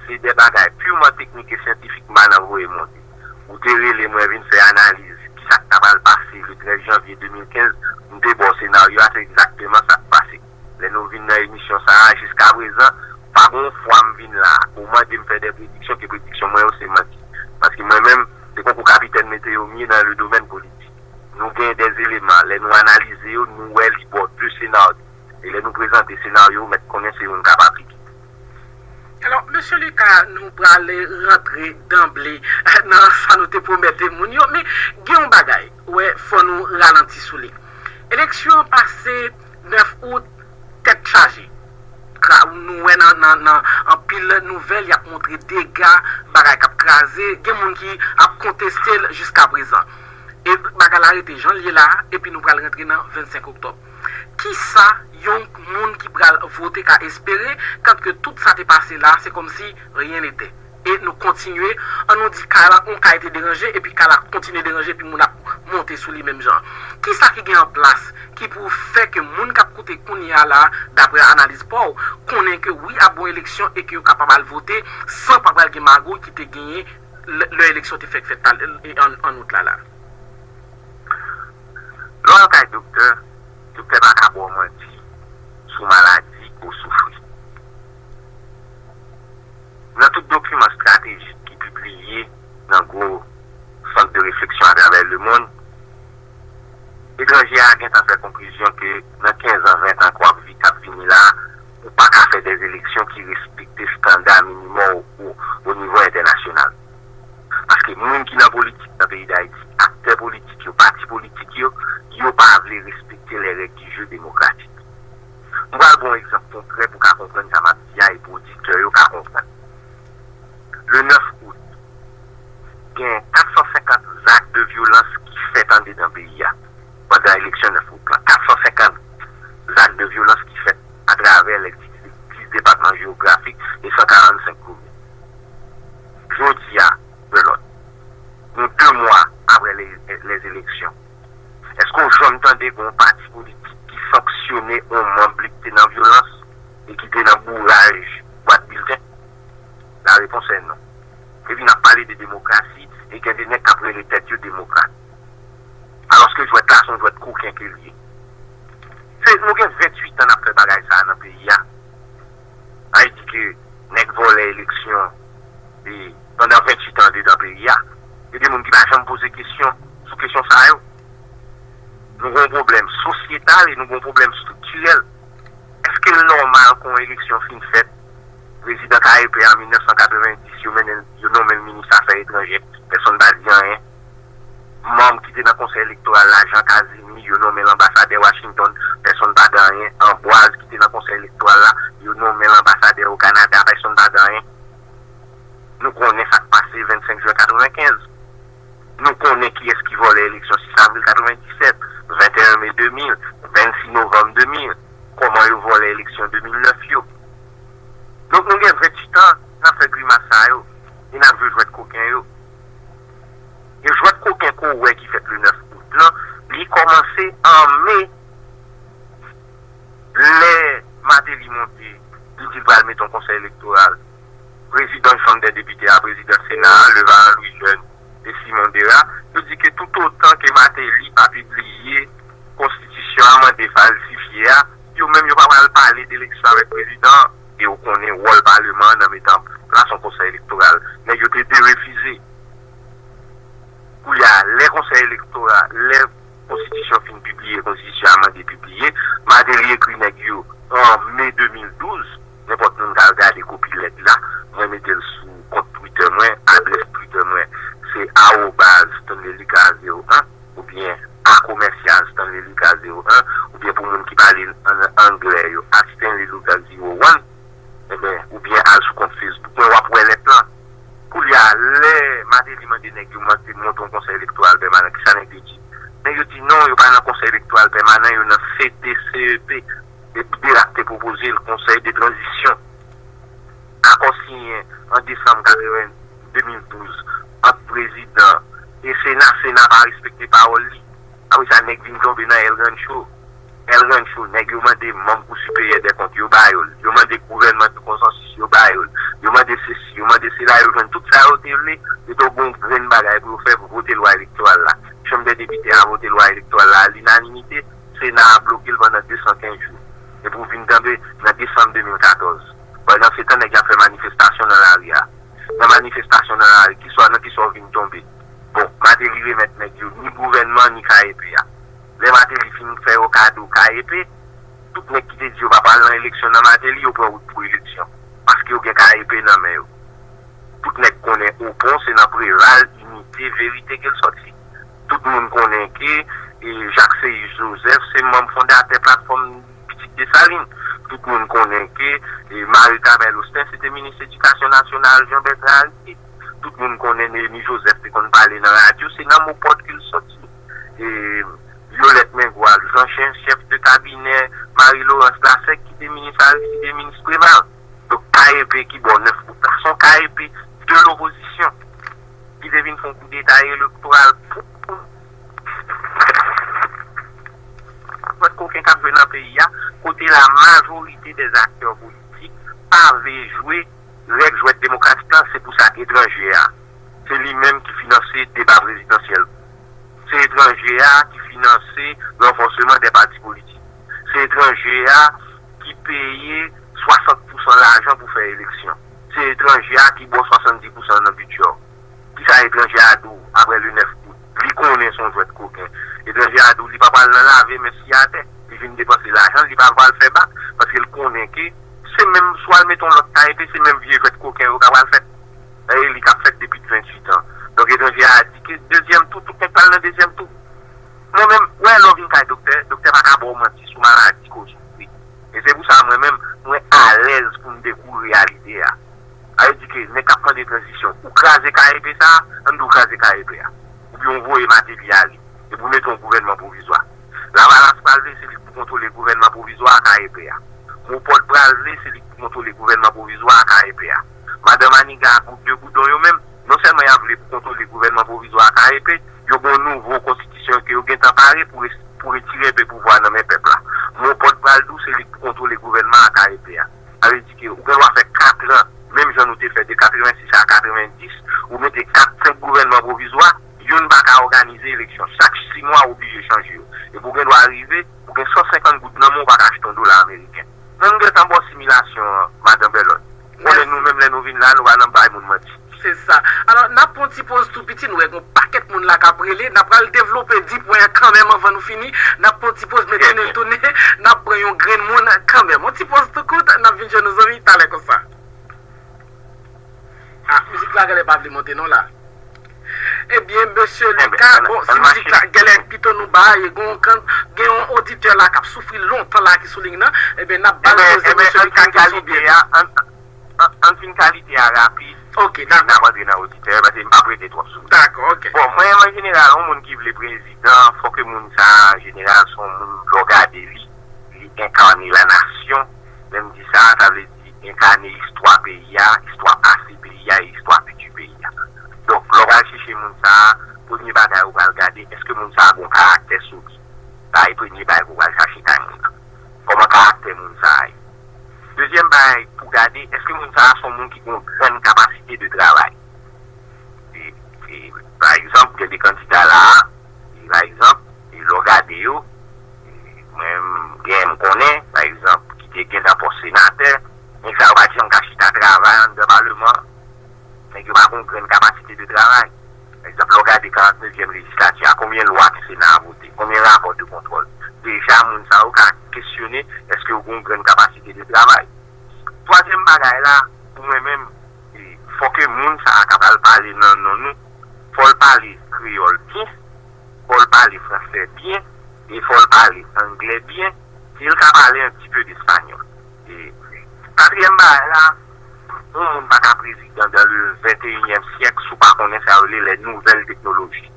se de bagay piman teknik e syantifik m pa nan voye monte. Ou te rele mwen vin fè analiz kisa k ta pral pase le trèz janvye de mil kenz, m te ba w senaryo a, se egzakteman sa k pase. Lè nou vin nan emisyon sa a, jiska prezan, pa gen yon fwa m vin la, ou mande m fè de prediksyon, ke prediksyon mwen yo se manti. Paske mwen menm, se konkou kapitèn meteo m ye nan le domèn politik. Nou gen de eleman, lè nou analize yo, nou wè li ba w de senaryo. E lè nou prezante senaryo, ou mèt konnen se youn k ap aplike. Alò, mesye Lucas, nou prale rantre danble nan sa nou te pwomèt moun yo, men gen yon bagay, wè, fò nou ralanti sou li. Eleksyon an pase nèf out, tèt chaje. Kra-, nou wè nan, nan, nan anpil nouvèl, y ap montre dega, bagay k ap kraze, gen moun ki ap konteste l jiska prezan. E bagay la rete jan l ye la, epi nou pral rantre nan vennsenk oktòb. Kisa yon moun ki pral vote ka espere, kan ke tout sa te pase la, se kòmsi rien n'était? E nou kontinye, an nou di kay la, yon kay te deranje, epi kay la kontinye deranje, epi moun ap monte sou li menm jan. Kisa ki gen an plas ki pou fè ke moun k ap koute kounye a la, dapre analiz pa w, konnen ke wi ap gon eleksyon e ke yo kapab al vote san pa pral gen magouy ki te genyen lè, lè eleksyon te fèk fèt an, an out la la? Lè w al kay doktè, doktè pa ka ba w manti sou maladi ke w soufri. Nan tout dokiman estratejik ki pibliye nan gwo sant de refleksyon atravè lemonn, etranje a gentan fè konklizyon ke nan kenz an, ven tan k w ap vi-, k ap vini la, ou pa ka fè de eleksyon ki respekte estanda minimòm o, o nivo entènasyonal. Paske moun ki nan politik nan peyi Dayiti, aktè politik yo, pati politik yo, yo pa vle respekte lè règ di je demokratik. M pral ba w yon egzanp konkrè pou w ka konprann sa m ap di a e pou oditè yo ka konprann. Le nèf out, gen kat san senkant zak de vyolans ki fèt andedan peyi a pandan eleksyon nèf out lan. Kat san senkant zak de vyolans ki fèt atravè lè dis, dis depatman jewografik e san karannsenk komin. Jodi a, Berlot, nou de mwa apre lè, lè eleksyon, èske w janm tande gen yon pati politik ki sanksyone yon manm li ki te nan vyolans e ki te nan bouraj bwat bilten? La réponse est non. Epi n ap pale de demokrasi e gen de nèg k ap rele tèt yo demokrat. Alòske jwèt la se yon jwèt koken ke l ye. Se, nou gen venntuit an n ap fè bagay sa a nan peyi a. Sa vle di ke nèg vòlè eleksyon e pandan venntuit an andedan peyi a. E gen moun ki pa janm poze kesyon sou kesyon sa yo. Nou gen yon pwoblèm sosyetal e nou gen yon pwoblèm estriktirèl. Èske l nòmal ke yon eleksyon fin fèt, prezidan K E P an mil nèf san katrevenndis, yo mennen l, yo nonmen l minis afè etranjè, pèsonn pa di anyen? Manm ki te nan Konsèy Elektoral la, Jean Casimir, yo nonmen l anbasadè Washington, pèsonn pa di anyen. Ambroise ki te nan Konsèy Elektoral la, yo nonmen l anbasadè o Kanada, pèsonn pa di anyen. Nou konnen sa k pase vennsenk jen katrevenkenz. Nou konnen kiyès ki vòlè eleksyon sis avril katrevenndisèt, venteyen me de mil, vennsis novanm de mil, kòman yo vòlè eleksyon de mil nèf yo. Donk nou gen venntuit an n ap fè grimas sa yo e n ap jwe jwèt koken yo. E jwèt koken ke w wè ki fèt le nèf out lan, li kòmanse an me, lè Martelly monte, li di l pral mete yon konsèy elektoral. Prezidan Chanm dè Depite a, prezidan Sena a, Levaran Louis Jeune e Simon Dera, yo di ke toutotan ke Martelly pa pibliye konstitisyon amande, falsifye a, yo menm yo pa pral pale de eleksyon avèk prezidan an. E ou konnen wòl paleman an nan mete an plas yon konsèy elektoral. Nèg yo te derefize. Koulye a, lè konsèy elektoral, lè konstitisyon fin pibliye, konstitisyon amande pibliye, Martelly ekri nèg yo an me de mil douz, nenpòt moun k al gade kopi lèt la, mwen mete l sou kont Twitter mwen, adrès Twitter mwen se arobaz Stanley Lucas zewo en, oubyen a komèsyal Stanley Lucas zewo en, oubyen pou moun ki pale an anglè yo, at Stanley Lucas zewo en, enben, oubyen al sou kont Facebook mwen, w ap wè lèt lan. Koulye a, lè Martelly mande nèg yo monte, monte yon konsèy elektoral pèmanan, kisa nèg yo di? Nèg yo di non, yo pa nan konsèy elektoral pèmanan, yo nan C T C E P. E Derac te pwopoze l konsèy de tranzisyon. Akò siyen an desanm katreven, de mil douz ant prezidan e Sena. Sena pa respekte pawòl li. Apre sa, nèg vin tonbe nan El Rancho. El Rancho, nèg yo mande manm Kou Siperyè dè Kont, yo ba yo l. Yo mande gouvènman de konsansis, yo ba yo l. Yo mande sesi, yo mande sela, yo jwenn tout sa yo te vle. Yo te gen yon grenn bagay pou yo fè pou vote lwa elektoral la. Chanm dè Depite a vote lwa elektoral la alinanimite, Sena a bloke l pandan de san kenz jou. Epi w vin tonbe nan desanm de mil katòz. Pandan se tan, nèg y ap fè manifestasyon nan lari a. Nan manifestasyon nan lari, kiswa, nan kiswa w vin tonbe? Bon, Martelly remèt nèg yo ni gouvènman, ni K E P a. Lè Martelly fin fè yo kado K E P, tout nèg ki te di yo pa pral nan eleksyon nan Martelly, yo pran wout pou eleksyon. Paske yo gen K E P nan men yo. Tout nèg konnen Opon se nan Preval, Inite, Verite ke l sòti. Tout moun konnen ke, e, Jacques Seyus Joseph se manm fondatè Platfòm Pitit Desalin. Tout moun konnen ke, e, Marie Carmelle Austin se te minis edikasyon nasyonal Jean Bertrand Aristide. Tout moun konnen Néhémie Joseph te konn pale nan radyo, se nan Mopòd ke l sòti. E, Violette Mengoal, Jean Chen, chèf de kabinè Marie Laurence Lassec ki te minis Aristide e minis Preval. Donk, K E P ki ba w nèf out la, se yon K E P de lopozisyon ki te vin fè yon koudeta elektoral pou, pou k ap jwe nan peyi a, kote la majorite dè aktè politik pa vle jwe règ jwèt demokratik la, se pou sa etranje a, se li menm ki finanse deba prezidansyèl. Se etranje a ki finanse ranfòseman dè pati politik. Se etranje a ki peye swasant pousan lajan pou fè eleksyon. Se etranje a ki ba w swasanndis pousan nan bidjè w. Kisa etranje a di w apre le nèf out? Li konnen se yon jwèt koken. Etranje a di w li pa pral nan lave men si atè. Li vin depanse lajan l, li pa pral fè bak, paske l konnen ke se menm, swa l mete yon lòt K E P, se menm vye jwèt koken yo k ap pral fèt. E li k ap fèt depi venntuit an. Donk, etranje a di ke dezyèm tou, tout nèg pral nan dezyèm tou. Mwen menm, wè, lè w vin kay doktè, doktè pa ka ba w manti sou maladi ke w soufri. E se pou sa, mwen menm, mwen alèz pou m dekouvri reyalite a. Sa vle di ke nèg k ap mande tranzisyon, ou kraze K E P sa a, ann di w kraze K E P a. Oubyen w voye Martelly ale, epi w mete yon gouvènman pwovizwa. Lavalas pral vle se li k pou kontwole gouvènman pwovizwa a K E P a. Mopòd pral vle se li k pou kontwole gouvènman pwovizwa a K E P a. Madan Maniga ak gwoup de Goudon yo menm, non sèlman y ap vle pou kontwole gouvènman pwovizwa a K E P, yo gen yon nouvo konstitisyon ke yo gentan pare pou res-, pou retire enpe pouvwa nan men pèp la. Mopòd pral di w se li k pou kontwole gouvènman a K E P a. Sa vle di ke ou gen dwa fè kat an, menm jan nou te fè de katrevensis a katrevendis, ou mete kat, senk gouvènman pwovizwa, youn pa ka òganize eleksyon. Chak sis mwa, ou oblije chanje yo. Epi ou gen dwa rive, ou gen san senkant goud nan men w, ou pa ka achte yon dola ameriken. Men m gentan ba w similasyon an, madan Bèlòt. Konnen nou menm, lè nou vin la, nou pa nan bay moun manti. Se sa. Alò, n ap pran yon ti poz tou piti, nou wè gen yon pakèt moun la k ap rele. N ap pral devlope di pwen an kanmenm anvan nou fini. N ap pran yon ti poz, men tounen, tounen, n ap pran yon grenn moun kanmenm. Yon ti poz tou kout, n ap vin jwenn nou zanmi talè konsa. Ah, mizik la genlè pa vle monte non la. Ebyen, mesye Luka, bon, si mizik la genlè pito nou ba, e gen yon kan, gen yon oditè la k ap soufri lontan la ki sou liy nan, ebyen, n ap ba l poze mesye Luka kesyon byento. An, an, an fin kalite a rapid, ok, dakò, n ap antre nan oditè, paske m p ap rete twòp sou li. Dakò, ok. Bon, mwen, an jeneral, yon moun ki vle prezidan, fòk ke moun sa a, an jeneral, se yon moun, lè w gade li, li enkane lanasyon. Lè m di sa, sa vle di enkane istwa peyi a, istwa pase peyi a e istwa fiti peyi a. Donk, lè w pral chèche moun sa a, premye bagay ou pral gade, èske moun sa a gen yon karaktè solid? Sa e premye bagay ke w pral chache kay moun nan. Kòman karaktè moun sa a ye? Dezyèm bagay pou gade, èske moun sa a se yon moun ki gen yon grenn kapasite de travay? E, e, pa egzanp, gen de kandida la a, e, pa egzanp, e, lè w gade yo, e, mwen, m gen, m konnen, pa egzanp, ki te gen nan pòs senatè, nèg sa yo pa t janm ka chita travay anndan paleman an. Nèg yo pa gen yon grenn kapasite de travay. Pa egzanp, lè w gade karant-nevyèm lejislati a, konbyen lwa ke Sena a vote, konbyen rapò de kontwòl? Deja, moun sa yo ka kesyone èske yo gen yon grenn kapasite de travay. Twazyèm bagay la, pou mwen menm, e, fò ke moun sa a k ap al pale nan non nou, fò l pale kreyòl byen, fò l pale fransè byen, e fò l pale anglè byen, e l ka pale un petit peu d'espagnol. E katriyèm bagay la, yon moun pa ka prezidan dans le vingt et unième siècle si w pa konnen sa yo rele les nouvelles technologies.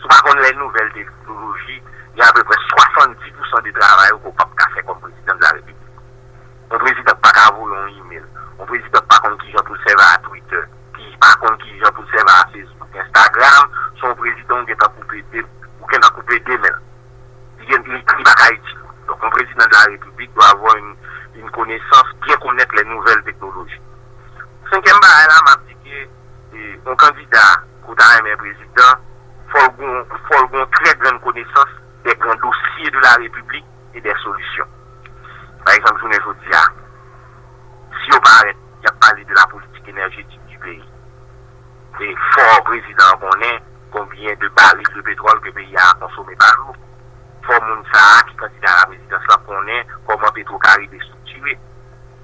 Si w pa konn les nouvelles technologies, gen apeprè swasanndis pousan de travay ou ke w p ap ka fè kòm prezidan de la repiblik. Yon prezidan k pa ka voye yon email, yon prezidan k pa konn kijan pou l sèvi a Twitter, ki pa konn kijan pou l sèvi a Facebook, Instagram, se yon prezidan ou gentan koupe de, ou gentan koupe de men l. Li gen, li, li pa ka itil ou. Donk, yon prezidan de la repiblik dwa avoir une, une connaissance, byen konèt les nouvelles technologies. Senkyèm bagay la, m ap di ke, e, yon kandida ke w ta renmen prezidan, fò l gen, fò l gen yon trè grann konesans des grands dossiers de la République et des solutions. Pa egzanp, jounen jodi a, si yo parèt, y ap pale de la politique énergétique du pays. E fò prezidan an konnen konbyen de baril de pétrole ke peyi a konsome pa jou. Fò moun sa a ki kandida a la prezidans lan konnen kòman Petro Caribe estriktire.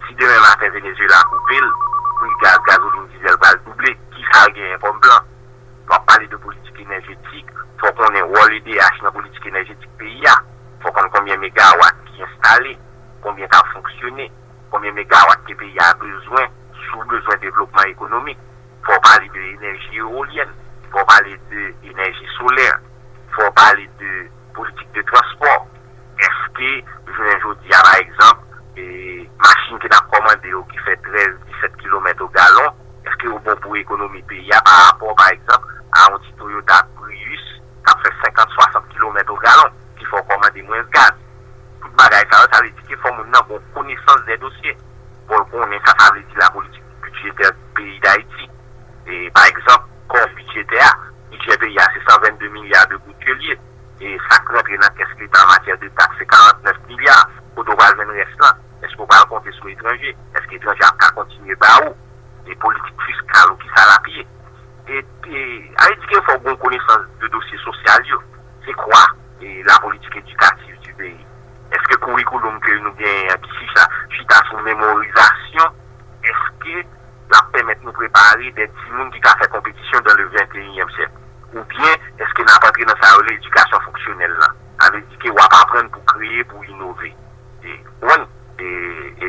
Si demen maten Venezuela koupe l, pri gaz, gazolin, dizèl pral double, kisa l genyen kòm plan? Lè w ap pale de politik enèjetik, fò w konnen wòl E D H nan politik enèjetik peyi a. Fò w konn konbyen megawat ki enstale, konbyen k ap fonksyone, konbyen megawat ke peyi a bezwen, si w bezwen devlopman ekonomik. Fò w pale de enèji ewolyèn, fò w pale de enèji solè, fò w pale de politik de transpò. Èske, jounen jodi a, pa egzanp, e, machin ke n ap kòmande yo ki fè trèz, disèt kilomèt o galon, èske yo bon pou ekonomi peyi a pa rapò, pa egzanp, a yon ti Toyota Prius k ap fè senkant, swasant kilomèt o galon, ki fè w kòmande mwens gaz? fòk gen konesans de dosye sosyal yo. Se kwa e la politik edikativ di peyi? Èske kourikouloum ke nou genyen an ki chita, chita sou memorizasyon, èske l ap pèmèt nou prepare de timoun ki ka fè konpetisyon dans le vingt et unième siècle? Oubyen èske n ap antre nan sa yo rele edikasyon fonksyonèl la? Sa vle di ke w ap aprann pou kreye, pou inove. E, ou konprann? E, e,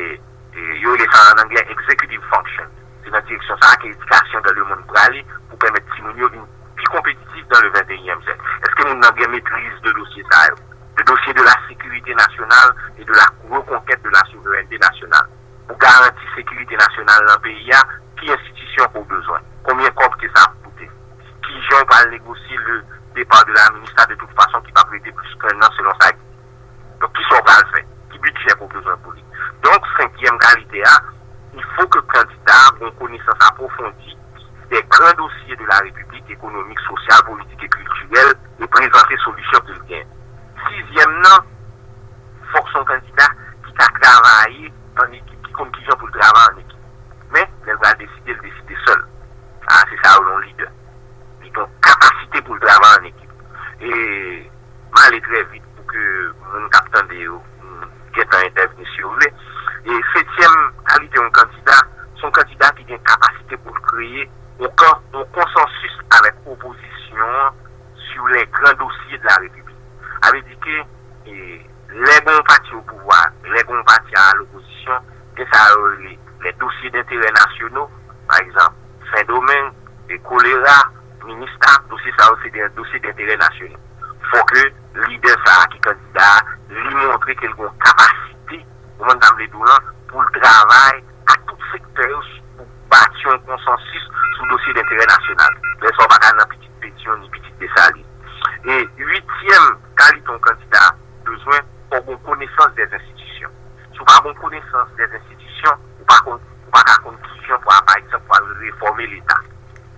e, yo rele sa an anglè executive function. Se nan direksyon sa a ke edikasyon dans le monde prale pou pèmèt timoun yo vin pi konpetitif dans le vingt et unième siècle. Èske moun nan gen metriz de dosye sa yo? De dosye de la sécurité nationale et de la reconquête de la souveraineté nationale. Pou garanti sekirite nasyonal nan peyi a, ki enstitisyon ke w bezwen? Konbyen kòb ke sa ap koute? Kijan w pral negosye le départ de la MINUSTAH de toute façon ki p ap rete plis ke un an selon sa ki di? Donk, kisa w pral fè? Ki bidjè ke w bezwen pou li? Donk, senkyèm kalite a, il faut que kandida a gen yon konesans apwofondi des grands dossiers de la République, économique, social, politique et culturelle, e prezante solisyon ke l gen. Sizyèm nan, fòk se yon kandida ki ka travay an ekip, ki konn kijan pou l travay an ekip. Men, lè l pral deside, l deside sèl. A, se sa yo yon lidè. Li gen yon kapasite pou l travay an ekip. E m ale trè vit pou ke moun k ap tande yo, mm, gentan entèvni si yo vle. E setyèm kalite yon kandida, se yon kandida ki gen kapasite pou l kreye yon kan, yon konsansis avèk opozisyon an sur les grands dossiers de la République. Sa vle di ke, e, lè gen yon pati o pouvwa, lè gen yon pati a lopozisyon, gen sa yo rele les dossiers d'intérêt nationaux, pa egzanp, Sendomeng, e, kolera, MINUSTAH, dosye sa yo se de dosye d'intérêt national. Fò ke lidè sa a ki kandida a, li montre ke l gen yon kapasite, ou konprann sa m vle di w lan, pou l travay ak tout sektè yo pou bati yon konsansis sou dosye d'intérêt national. Lè sa a w pa ka nan pitit Petion ni pitit Desalin. E uityèm kalite yon kandida bezwen, fò w gen konesans des institutions. Si w pa gen konesans des institutions, ou pa konn, ou pa ka konn kijan pou, pa egzanp, pou al refòme Leta.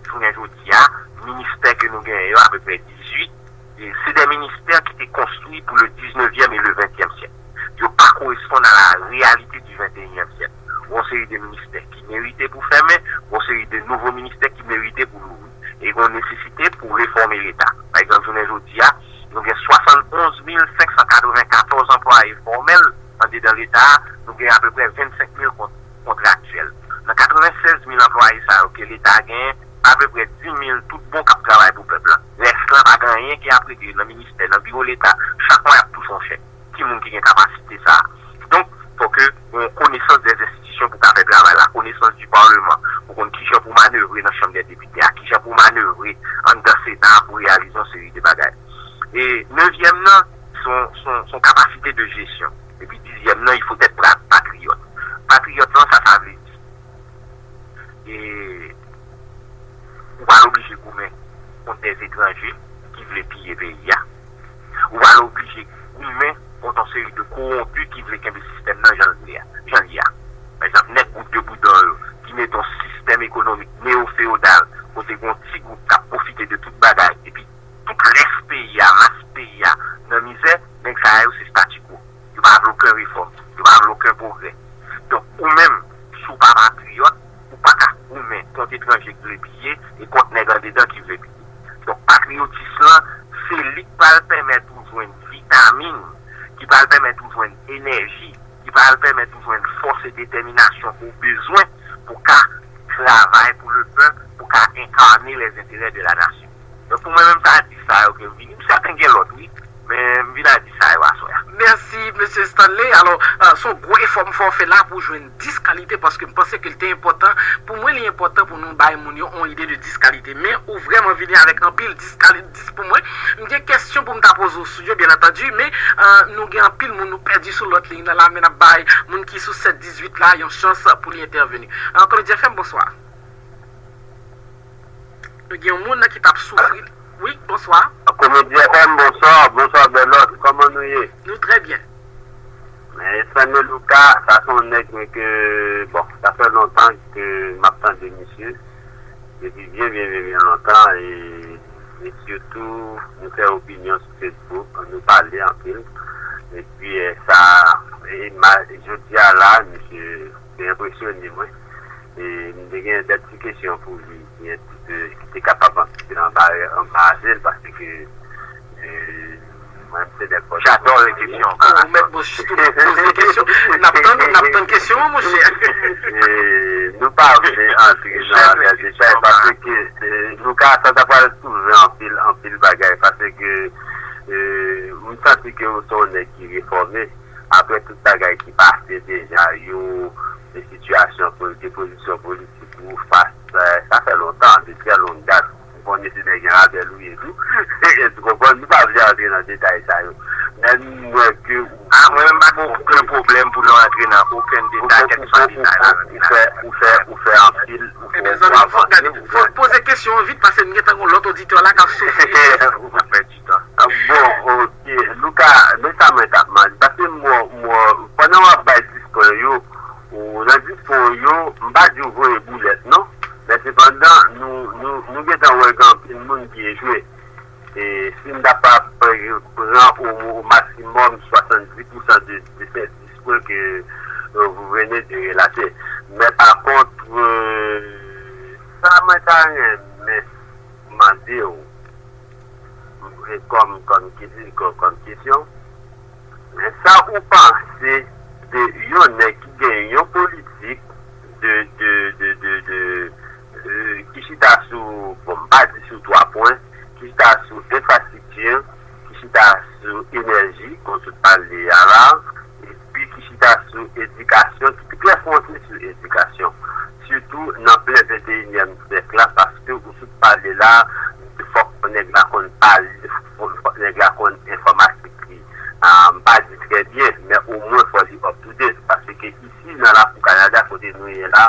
Jounen jodi a, ministè ke nou genyen yo, apeprè dizuit, e se de ministè ki te konstwi pou le dix-neuvième et le vingtième siècle. Yo pa koresponn a la réalité du vingt et unième siècle. Gon seri de ministè ki merite pou fèmen, gon seri de nouvo ministè ki merite pou louvri. E gon nesesite pou refòme Leta. Pa egzanp, jounen jodi a, nou gen swasann onz mil senk san katreven katòz anplwaye fòmèl andedan Leta a, nou gen apeprè vennsenk mil kont-, kontraktyèl. Nan katreven sèz mil anplwaye sa yo ke Leta genyen, apeprè dis mil tout bon k ap travay pou pèp la. Rès lan pa gen anyen ki ap regle nan ministè, nan biwo Leta, chak mwa y ap touche yon chèk. Ki moun ki gen kapasite sa a? Donk, fò ke yon konesans des institutions pou ka fè travay la, connaissance du Parlement, pou konn kijan pou manevre nan Chanm dè Depite a, kijan pou manevre anndan Sena a pou reyalize yon seri de bagay. E nevyèm nan, se yon, se yon, se yon kapasite de jesyon. Epi dizyèm nan, il faut être pra-, patriyòt. Patriyòt lan, sa sa vle di? E ou pa oblije goumen kont dè etranje ki vle piye peyi a. Ou pa oblije goumen kont yon seri de kowonpi ki vle kenbe sistèm nan jan l vle a, jan l ye a. Pa egzanp, nèg gwoup de boudan yo ki mete yon sistèm ekonomik neyofeyodal kote gen yon ti gwoup k ap pwofite de tout bagay, epi tout rès peyi a, mas peyi a, nan mizè, nèg sa yo se statu quo. Yo pa vle okenn refòm, yo pa vle okenn pwogrè. Donk, ou menm, si w pa patriyòt, ou pa ka goumen kont etranje k vle piye e kont nèg andedan ki vle piye. Donk, patriyotis lan, se li k pral pèmèt ou jwenn vitamin, ki pral pèmèt ou jwenn enèji, ki pral pèmèt ou jwenn fòs e detèminasyon ke w bezwen pou ka travay pou le pèp, pou ka enkane les intérêts de la nation. Donk, pou mwen menm, sa a dis sa yo ke m vini. M sèten gen lòt, wi, men m vin a dis sa yo aswè a. Mèsi, mesye Stanley. Alò, euh, se yon gwo efò m fè w fè la pou w jwenn dis kalite, paske m panse ke l te enpòtan. Pou mwen, li enpòtan pou nou bay moun yo yon ide de dis kalite. Men ou vrèman vini avèk anpil dis kalite, dis pou mwen. M gen kesyon pou m ta poze w sou yo, byen antandi, men, euh, nou gen anpil moun nou pèdi sou lòt liy nan la, men n ap bay moun ki sou sèt dizuit la yon chans pou li entèveni. Euh, Komedi F M, bonswa. Nou gen yon moun ki t ap soufri. Wi, bonswa. Komedi F M, bonswa. Bonswa, Bèlòt. Kòman nou ye? Nou trè byen. Men, Stanley Lucas, sa se yon nèg mwen ke, bon, sa fè lontan ke m ap tande misye. Depi byen, byen, byen, byen lontan. E, e sitou, nou fè opinyon sou Facebook, nou pale anpil. Epi, e, sa, e, ma, jodi a la, misye te enpresyone mwen. E m te gen de ti kesyon pou li, ki te, ki te kapab antisipe nan bare anba azil, paske e, mwen, se nèg fò. J'adore les questions. Ou mèt bon, jis pou poze kesyon. N ap tann, n ap tann kesyon an, monchè. E, nou pa vle antre nan lè detay, paske e, nou ka, sa ta pral soulve anpil, anpil bagay, paske e, m santi ke ou se yon nèg ki refòme. Apre tout bagay ki pase deja yo, de sitiyasyon politik, pozisyon politik ou fas, e, sa fè lontan, de trè long dat. Ou konnen se nèg Jan Rabèl ou ye tou. Ou konprann, nou pa vle antre nan detay sa yo. Men nou wè ke ou. A, mwen menm pa gen okenn pwoblèm pou nou antre nan okenn detay, kèlkeswa detay la, ou fè, ou fè, ou fè anpil, ou fè, ou avanse, ou fè. Fò poze kesyon an vit, paske m gentan gen lòt oditè la k ap soufri. Ou pa pèdi tan. Bon, ok. Luka, men sa mwen t ap mande, paske m wè, m wè, pandan w ap bay dis pwen yo, ou nan dis pwen yo, m pa di w voye boulèt, non. Men sepandan, nou, nou, nou gentan wè gen anpil moun ki echwe. E si m ta pa pre- pran o, o maksimòm swasanndis pousan de, de ces discours que euh, vous venez de relater. Men pa kont, euh, sa mwen ta renmen mande w, e kòm, kòm ki di, kòm, kòm kesyon, men sa ou panse de yon nèg ki gen yon politik de, de, de, de, de, euh, ki chita sou, bon, m pa di sou twa pwen, ki chita sou enfrastrikti, ki chita sou enèji, kon sot pale a la, epi ki chita sou edikasyon, ki trè fwonse sou edikasyon. Sitou nan plen venteyinyèm syèk la, paske ou sot pale la, fòk nèg la konn pale, fòk nèg la konn enfòmatik li. Ah, m pa di trè byen, men omwen fò li up to date, paske isi nan lakou Kanada kote nou ye la,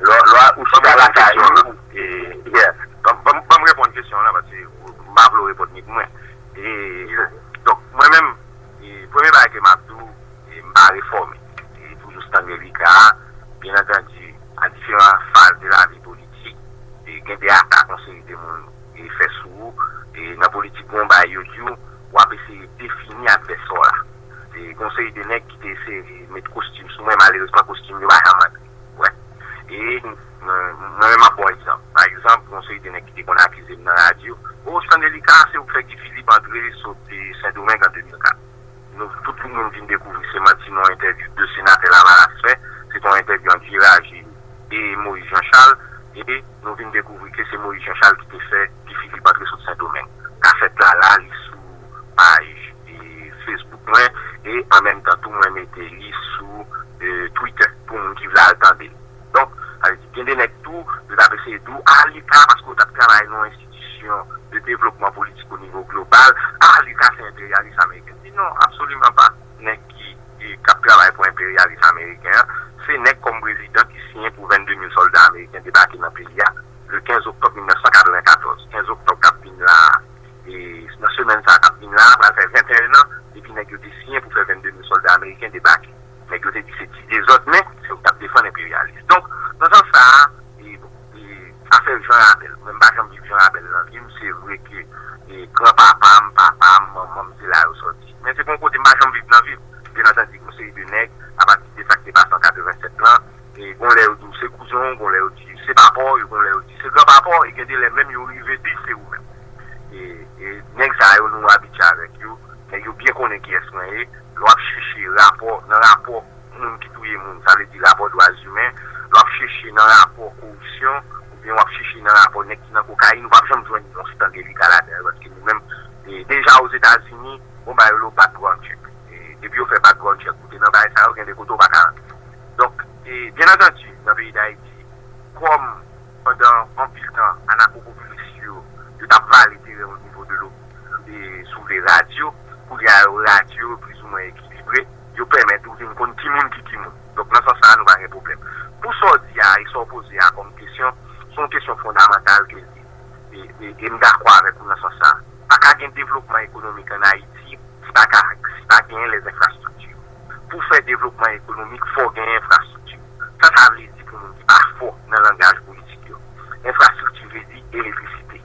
lò, lò ou chita lakay ou, e, yeah. Ban, ban, ban m reponn kesyon an la, paske m pa vle w reponn ni pou mwen. E, donk, mwen menm, e, premye bagay ke m ap di w, e, m pa refòme. E, toujou Stanley Lucas, byen antandi, a diferan faz de lavi politik, e, gen de atak yon seri de moun e fè sou ou. E nan politik, gen yon bagay yo di w, w ap eseye defini advèsè w la. E gen yon seri de nèg ki te eseye met kostim sou mwen, malerezman, kostim yo pa janm antre. Wè. E mwen, mwen menm, m ap ba w egzanp. Pa egzanp, gen yon seri de nèg ki te konn akize m nan radyo, o, Stanley Lucas, se ou k fè Guy Philippe antre sot, e, Sendomeng an de mil kat. Nou, tout moun vin dekouvri se manti nan yon entèvyou de senatè Lavalas fè. Se te yon entèvyou ant Virajil e Moïse Jean Charles. E nou vin dekouvri ke se Moïse Jean Charles ki te fè Guy Philippe antre sot Sendomeng. Kasèt la la, li sou paj, e, Facebook mwen. E an menm tan tou, mwen mete li sou, e, Twitter pou moun ki vle al tande l. Donk, sa vle di, gen de nèg tou, yo t ap eseye di w, a, Lucas, paske w t ap travay nan yon enstitisyon de devlopman politik o nivo global, a, Lucas se enperyalis ameriken. M di non, absoliman pa. Nèg ki, ki, k ap travay pou enperyalis ameriken an, se nèg kòm prezidan ki siyen pou vennde mil sòlda ameriken debake nan peyi a, le kenz oktòb mil nèf san katrevenkatòz. Kenz oktòb k ap vin la a, e nan semèn sa a k ap vin la a, pral fè venteyen an depi nèg yo te siyen pou fè vennde mil sòlda ameriken debake. Nèg yo te di se ti dezòd, men se yo k t ap defann enperyalis. Donk, nan sans sa a, e, e, afè Jan Rabèl, mwen m pa janm viv Jan Rabèl nan vi m, se vre ke, e, granpapa m, papa m, manman m, se la yo sòti. Men se pa yon kote m pa janm viv nan vi m. Byen antandi, gen yon seri de nèg, apati de sa k te pase an katrevennsèt lan, e, gen yon lè yo di w se kouzen w, gen yon lè yo di se papa w, gen yon lè yo di se granpapa w, e gen de lè menm yo rive di se ou menm. E, e nèg sa yo, nou abitye avèk yo, nèg yo byen konnen kiyès mwen ye. Lè w ap chèche rapò, nan rapò moun ki touye moun, sa vle di rapò dwa imen, lè w ap chèche nan rapò koripsyon, oubyen w ap chèche nan rapò nèg ki nan kokayin, ou p ap janm jwenn non Stanley Lucas ladan l, paske nou menm, e, deja Ozetazini, gon bagay yo rele background check. E, depi yo fè background check, ou te nan bagay sa yo, gen de kote ou pa ka antre. Donk, e, byen antandi, nan peyi Dayiti, kòm pandan anpil tan, anakopopilis yo, yo t ap vale teren o nivo de lo, e, si w vle, radyo, kounye a yo radyo yo plizoumwen ekilibre, yo pèmèt ou vin konn ki moun ki ki moun. Donk, nan sans sa a, nou pa gen pwoblèm. Pou sa w di a e sa w poze a kòm kesyon, se yon kesyon fondamantal ke l ye. E, e, e m dakò avèk ou nan sans sa a. Pa ka gen devlopman ekonomik ann Ayiti si pa ka, si pa genyen lèzenfrastrikti. Pou fè devlopman ekonomik, fò genyen enfrastrikti. Sa sa vle di pou moun ki pa fò nan langaj politik yo? Enfrastrikti vle di elektrisite.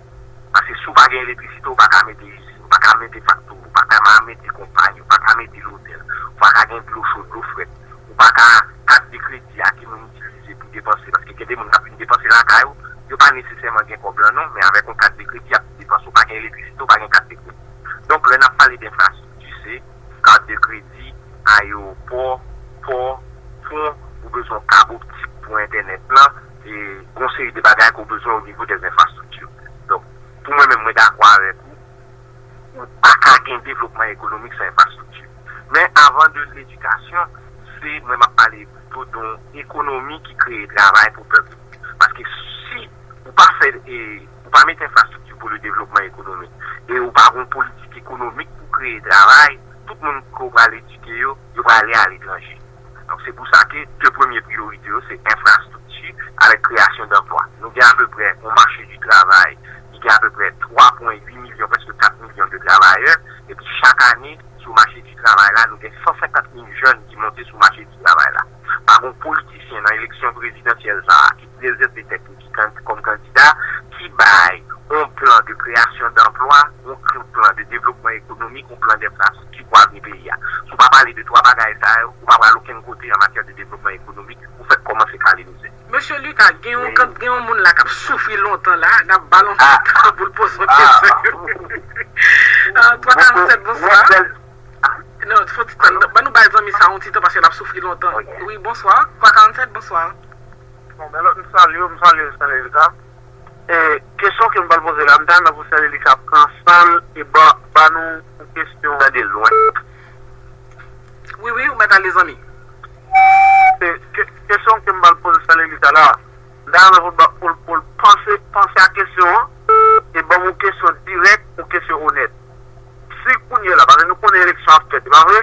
Paske si w pa gen elektrisite, ou pa ka mete izin, ou pa ka mete faktori, ou pa ka mete konpayi, ou pa ka mete lotèl, ou pa ka gen dlo cho, dlo frèt, ou pa ka, kat de kredi a ke moun itilize pou depanse, paske gen de moun k ap vin depanse lakay ou, yo pa nesesèman gen kòb lan non, men avèk yon kat de kredi, y ap depanse. piblisite, ou pa gen kat de kredi. Donk, lè n ap pale de enfrastrikti, se kat de kredi, ayewopò, pò, pon, ou bezwen kab optik pou entènèt lan, e gon seri de bagay ke w bezwen o nivo dèz enfrastrikti. Donk, pou mwen menm, mwen dakò avèk ou, ou pa ka gen devlopman ekonomik san enfrastrikti. Men avan de ledikasyon, se mwen m ap pale pito de yon ekonomi ki kreye travay pou pèp. Paske si ou pa fè, e, ou pa mete enfrastrikti pou le devlopman ekonomik, e ou pa gen yon politik ekonomik pou kreye travay, tout moun ke w pral edike yo, yo prale aletranje. Donk, se pou sa ke de premye priyorite yo, se enfrastrikti avèk kreyasyon danplwa. Nou gen apeprè yon mache di travay ki gen apeprè twa pwen uit milyon, prèske kat milyon de travayè, epi chak ane, sou mache di travay la, nou gen san senkant mil jèn ki monte sou mache di travay la. Pa gen politisyen nan eleksyon prezidansyèl sa a ki prezante tèt li ki kan-, kòm kandida, ki bay yon plan de kreyasyon danplwa, yon plan de devlopman ekonomik, yon plan de ki pou avni peyi a. Si w pa pale de twa bagay sa yo, ou pa pral okenn kote an matyè de devlopman ekonomik, ou fèk kòmanse kale mizè. Mesye Lucas, gen yon, gen yon moun la k ap soufri lontan la, n ap ba l yon ti tan pou l poze yon kesyon. Ah, twa karannsèt, bonswa. Non, fò ti tan. Ban nou bay zanmi sa yon ti tan paske l ap soufri lontan. Wi, bonswa. Twa karannsèt, bonswa. Bon, men lòt, m salye w, m salye w, Stanley Lucas. E, kesyon ke m pral poze la, m ta renmen pou Sè Lelika pran san l e ba, ba nou yon kesyon. Tande lwen. Wi, wi, ou mèt ale, zanmi. E, ke, kesyon ke m pral poze Sè Lelika la, m ta renmen pou l ba, pou l, pou l panse, panse a kesyon an, e ban m yon kesyon dirèk, yon kesyon onèt. Si kounye la, paske nou konnen eleksyon ap fèt, e pa vre?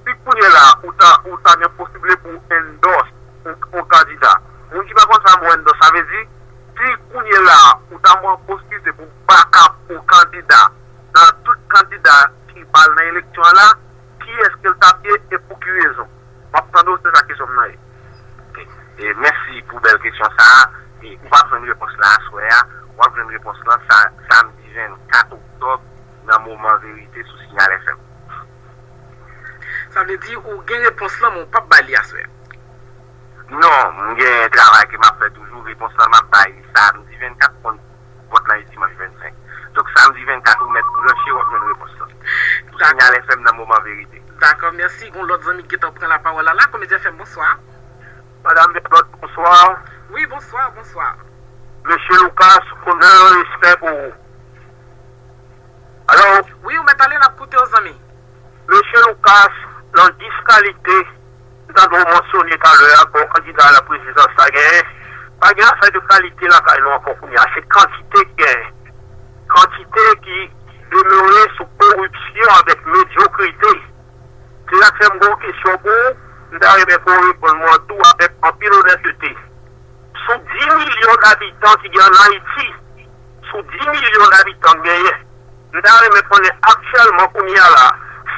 Si kounye la, ou ta, ou ta gen posiblite pou endorse yon, yon kandida. Moun ki pa konn sa mo endorse, sa vle di, si kounye la, ou ta gen posiblite pou backup yon kandida nan tout kandida ki pral nan eleksyon an la, kiyès ke l t ap ye e pou ki rezon? M ap tande w, se sa kesyon m nan ye. Ok. E mèsi pou bèl kesyon sa a. E ou p ap jwenn repons la aswè a. W ap jwenn repons lan sa, samdi vennkat oktòb nan Moman Verite sou Signal F M. Sa vle di ou gen repons lan, men w p ap bay li aswè a? Non, m gen travay ke m ap fè toujou. Repons lan m ap bay li samdi vennkat, konn vòt lan e dimanch vennsenk. Donk, samdi vennkat, ou mèt branche, w ap jwenn repons lan. Sou Dakò. Signal F M nan Moman Verite. Dakò, mèsi. Gon lòt zanmi ki gentan pran lapawòl la la. Komedi F M, bonswa. Madam Berlot, bonswa. Wi, bonswa, bonswa. Mesye Lucas, onè, respè pou ou. Alo? Wi, ou mèt ale, n ap koute w, zanmi. Mesye Lucas, nan dis kalite, m tande w mansyone talè a, ke kandida a la prezidans la genyen, pa gen afè de kalite lakay nou ankò kounye a, se kantite ki genyen. Kantite ki demore sou koripsyon avèk medyokrite. Se sa k fè m gen yon kesyon pou ou, m ta renmen pou w reponn mwen tou avèk anpil onètete. Sou dis milyon dabitan ki gen ann Ayiti, sou dis milyon dabitan k genyen, m ta renmen konnen aktyèlman, kounye a la,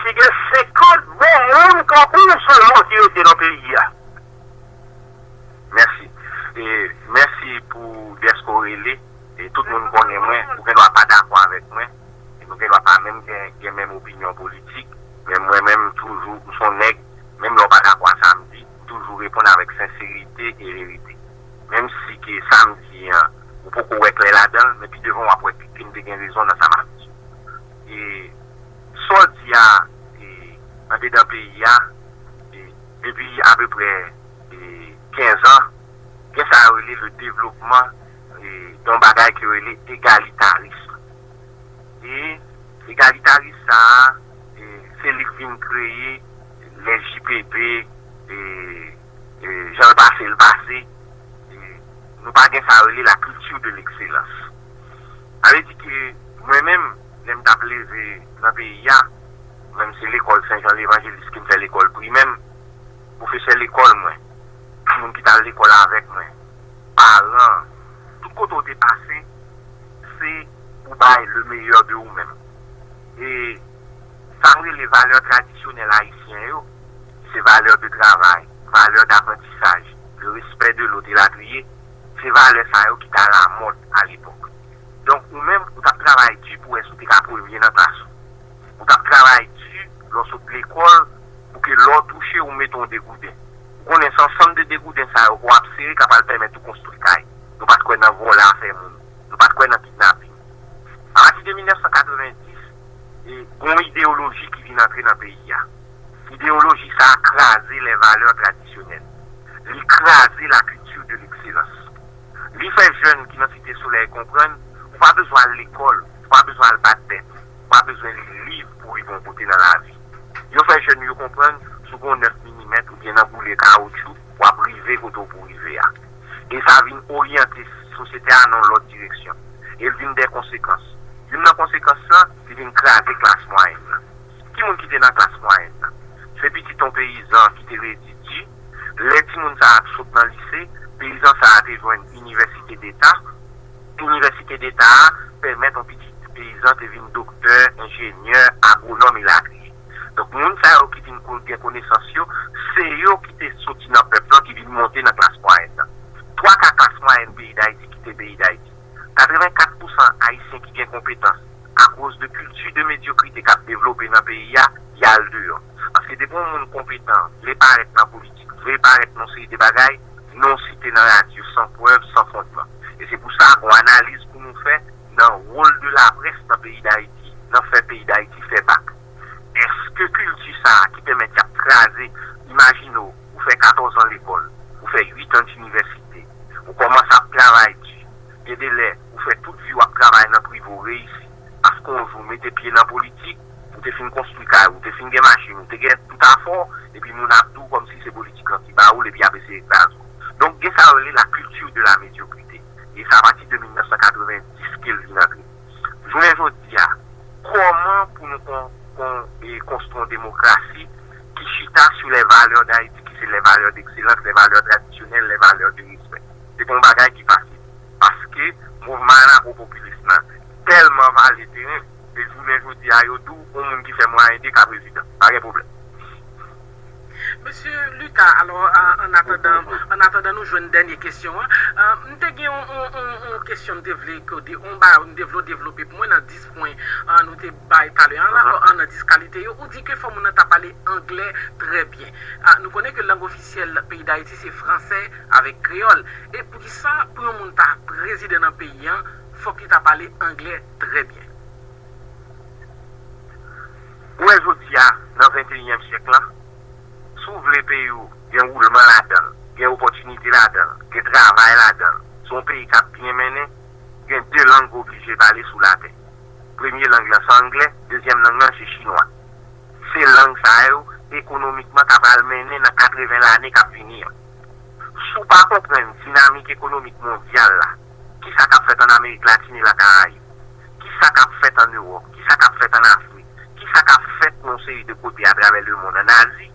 si gen senkant bon moun kankou w sèlman ki rete nan peyi a. Mèsi. E mèsi pou dèske w rele. E tout moun konnen mwen, ou gen dwa pa dakò avèk mwen, e nou gen dwa pa menm gen, gen menm opinyon politik, men mwen menm, m toujou, m se yon nèg, menm lè w pa dakò a sa m di, m toujou reponn avèk senserite e verite. Menm si ke sa m di an, ou poko wè klè ladan l, men pi devan w ap wè ke m te gen rezon nan sa m ap di. E sa w di a, e andedan peyi a, e depi apeprè, e kenz an, gen sa yo rele le devlopman, e, yon bagay ki rele egalitarism. E egalitarism sa a, e, se li k vin kreye lè J P P, e, e, jan l pase, l pase, e, nou pa gen sa yo rele la culture de l'excellence. Sa vle di ke mwen menm, lè m t ap leve nan peyi a, mwen m se lekòl Sen Jan Levanjelis ke m fè lekòl primè m, pwofesè lekòl mwen, moun ki t al lekòl avèk mwen, paran, tout kote w te pase, se ou bay le meilleur de ou menm. E sa m rele valè tradisyonèl ayisyen yo, se valè de travay, valè d'apprentissage, le respect de l'autre, elatriye, se valè sa yo ki t alamòd alepòk. Donk, ou menm, ou t ap travay di pou wè si w te ka premye nan klas ou. Ou t ap travay di lè w sot lekòl pou ke lè w touche, ou mete yon degouden. Ou konnen se ansanm de degouden sa yo ke w ap sere k ap al pèmèt ou konstwi kay. Nou pa t kwè nan vòlè afè moun. Nou pa t kwè nan kidnaping. Apati de mil nèf san katrevendis, e gen yon ideyoloji ki vin antre nan peyi a. Ideyoloji sa a kraze lè valè tradisyonèl. Li kraze la culture de l'excellence. Li fè jèn ki nan Site Solèy konprann ou pa bezwen al lekòl, ou pa bezwen al bat tèt, ou pa bezwen li liv pou rive yon kote nan lavi. Yo fè jèn yo konprann si w gen yon nèf milimèt oubyen nan boule kawoutchou, w ap rive kote w pou rive a. E sa vin oryante sosyete a nan yon lòt direksyon. E l vin de konsekans. Youn nan konsekans lan, li vin kraze klas mwayèn nan. Ki moun ki te nan klas mwayèn nan? Se pitit yon peyizan ki te redi di. Lè timoun sa a t sot nan lise, peyizan sa a te jwenn inivèsite deta. Inivèsite deta a pèmèt yon pitit peyizan te vin doktè, enjenyè, agwonòm elatriye. Donk, moun sa yo ki vin ko- gen konesans yo, se yo ki te soti nan pèp lan, ki vin monte nan klas mwayèn nan. Twa ka klas mwayèn peyi Dayiti kite peyi Dayiti. Katrevenkat pousan Ayisyen ki gen konpetans akoz de kilti de medyokrite k ap devlope nan peyi a, y al deyò. Paske depi yon moun konpetan, vle parèt nan politik, vle parèt nan yon seri de bagay, non site nan radyo san prèv, san fondman. E se pou sa, gon analiz pou nou fè nan wòl de laprès nan peyi Dayiti, nan fè peyi Dayiti fè bak. Èske kilti sa a ki pèmèt y ap kraze, imajine w, ou fè katòz an lekòl, ou fè uit an d inivèsite, ou kòmanse ap travay di, gen de lè, ou fè tout vi w ap travay nan prive, ou reyisi, paske yon jou w mete pye nan politik, ou te fin konstwi kay ou, ou te fin gen machin, ou te gen tout afè w, epi moun ap di w kòmsi se politik lan ki ba ou l, epi y ap eseye kraze w. Donk, gen sa yo rele la culture de la médiocrité. E se apati de mil nèf san katrevenndis ke l vin antre. Jounen jodi a, kòman pou nou kon, kon, e, konstwi yon demokrasi ki chita sou lè valè Dayiti, ki se lè valè dekselans, lè valè tradisyonèl, lè valè de respè? Se pa yon bagay ki fasil. Paske mouvman anapo-popilis lan tèlman vale teren, e jounen jodi a, yo di w, yon moun ki fè mwayen de ka prezidan. Pa gen pwoblèm. Mesye Lucas, alò, an atandan, an atandan nou jwenn dènye kesyon an, m te gen yon kesyon m te vle kote, yon bagay m te vle w devlope pou mwen nan dis pwen nou te bay talè an la, nan dis kalite yo, ou di ke fò moun nan ta pale anglè trè byen. Nou konnen ke lang ofisyèl peyi Dayiti se fransè avèk kreyòl. E poukisa pou yon moun ta prezidan nan peyi an, fòk li ta pale anglè trè byen? Ou wè jodi a, nan venteyinyèm syèk lan, si w vle peyi w gen woulman ladan l, gen opòtinite ladan l, gen travay ladan l, se yon peyi k ap byen mennen, gen de lang ou oblije pale sou latè. Premye lang lan se anglè, dezyèm lang lan se chinwa. Se lang sa yo, ekonomikman, k ap al mennen nan katreven lane k ap vini an. Si w pa konprann dinamik ekonomik mondyal la, kisa k ap fèt ann Amerik Latin e Lakarayib, kisa k ap fèt ann Ewòp, kisa k ap fèt ann Afrik, kisa k ap fèt nan yon seri de kote atravè lemonn, ann Azi,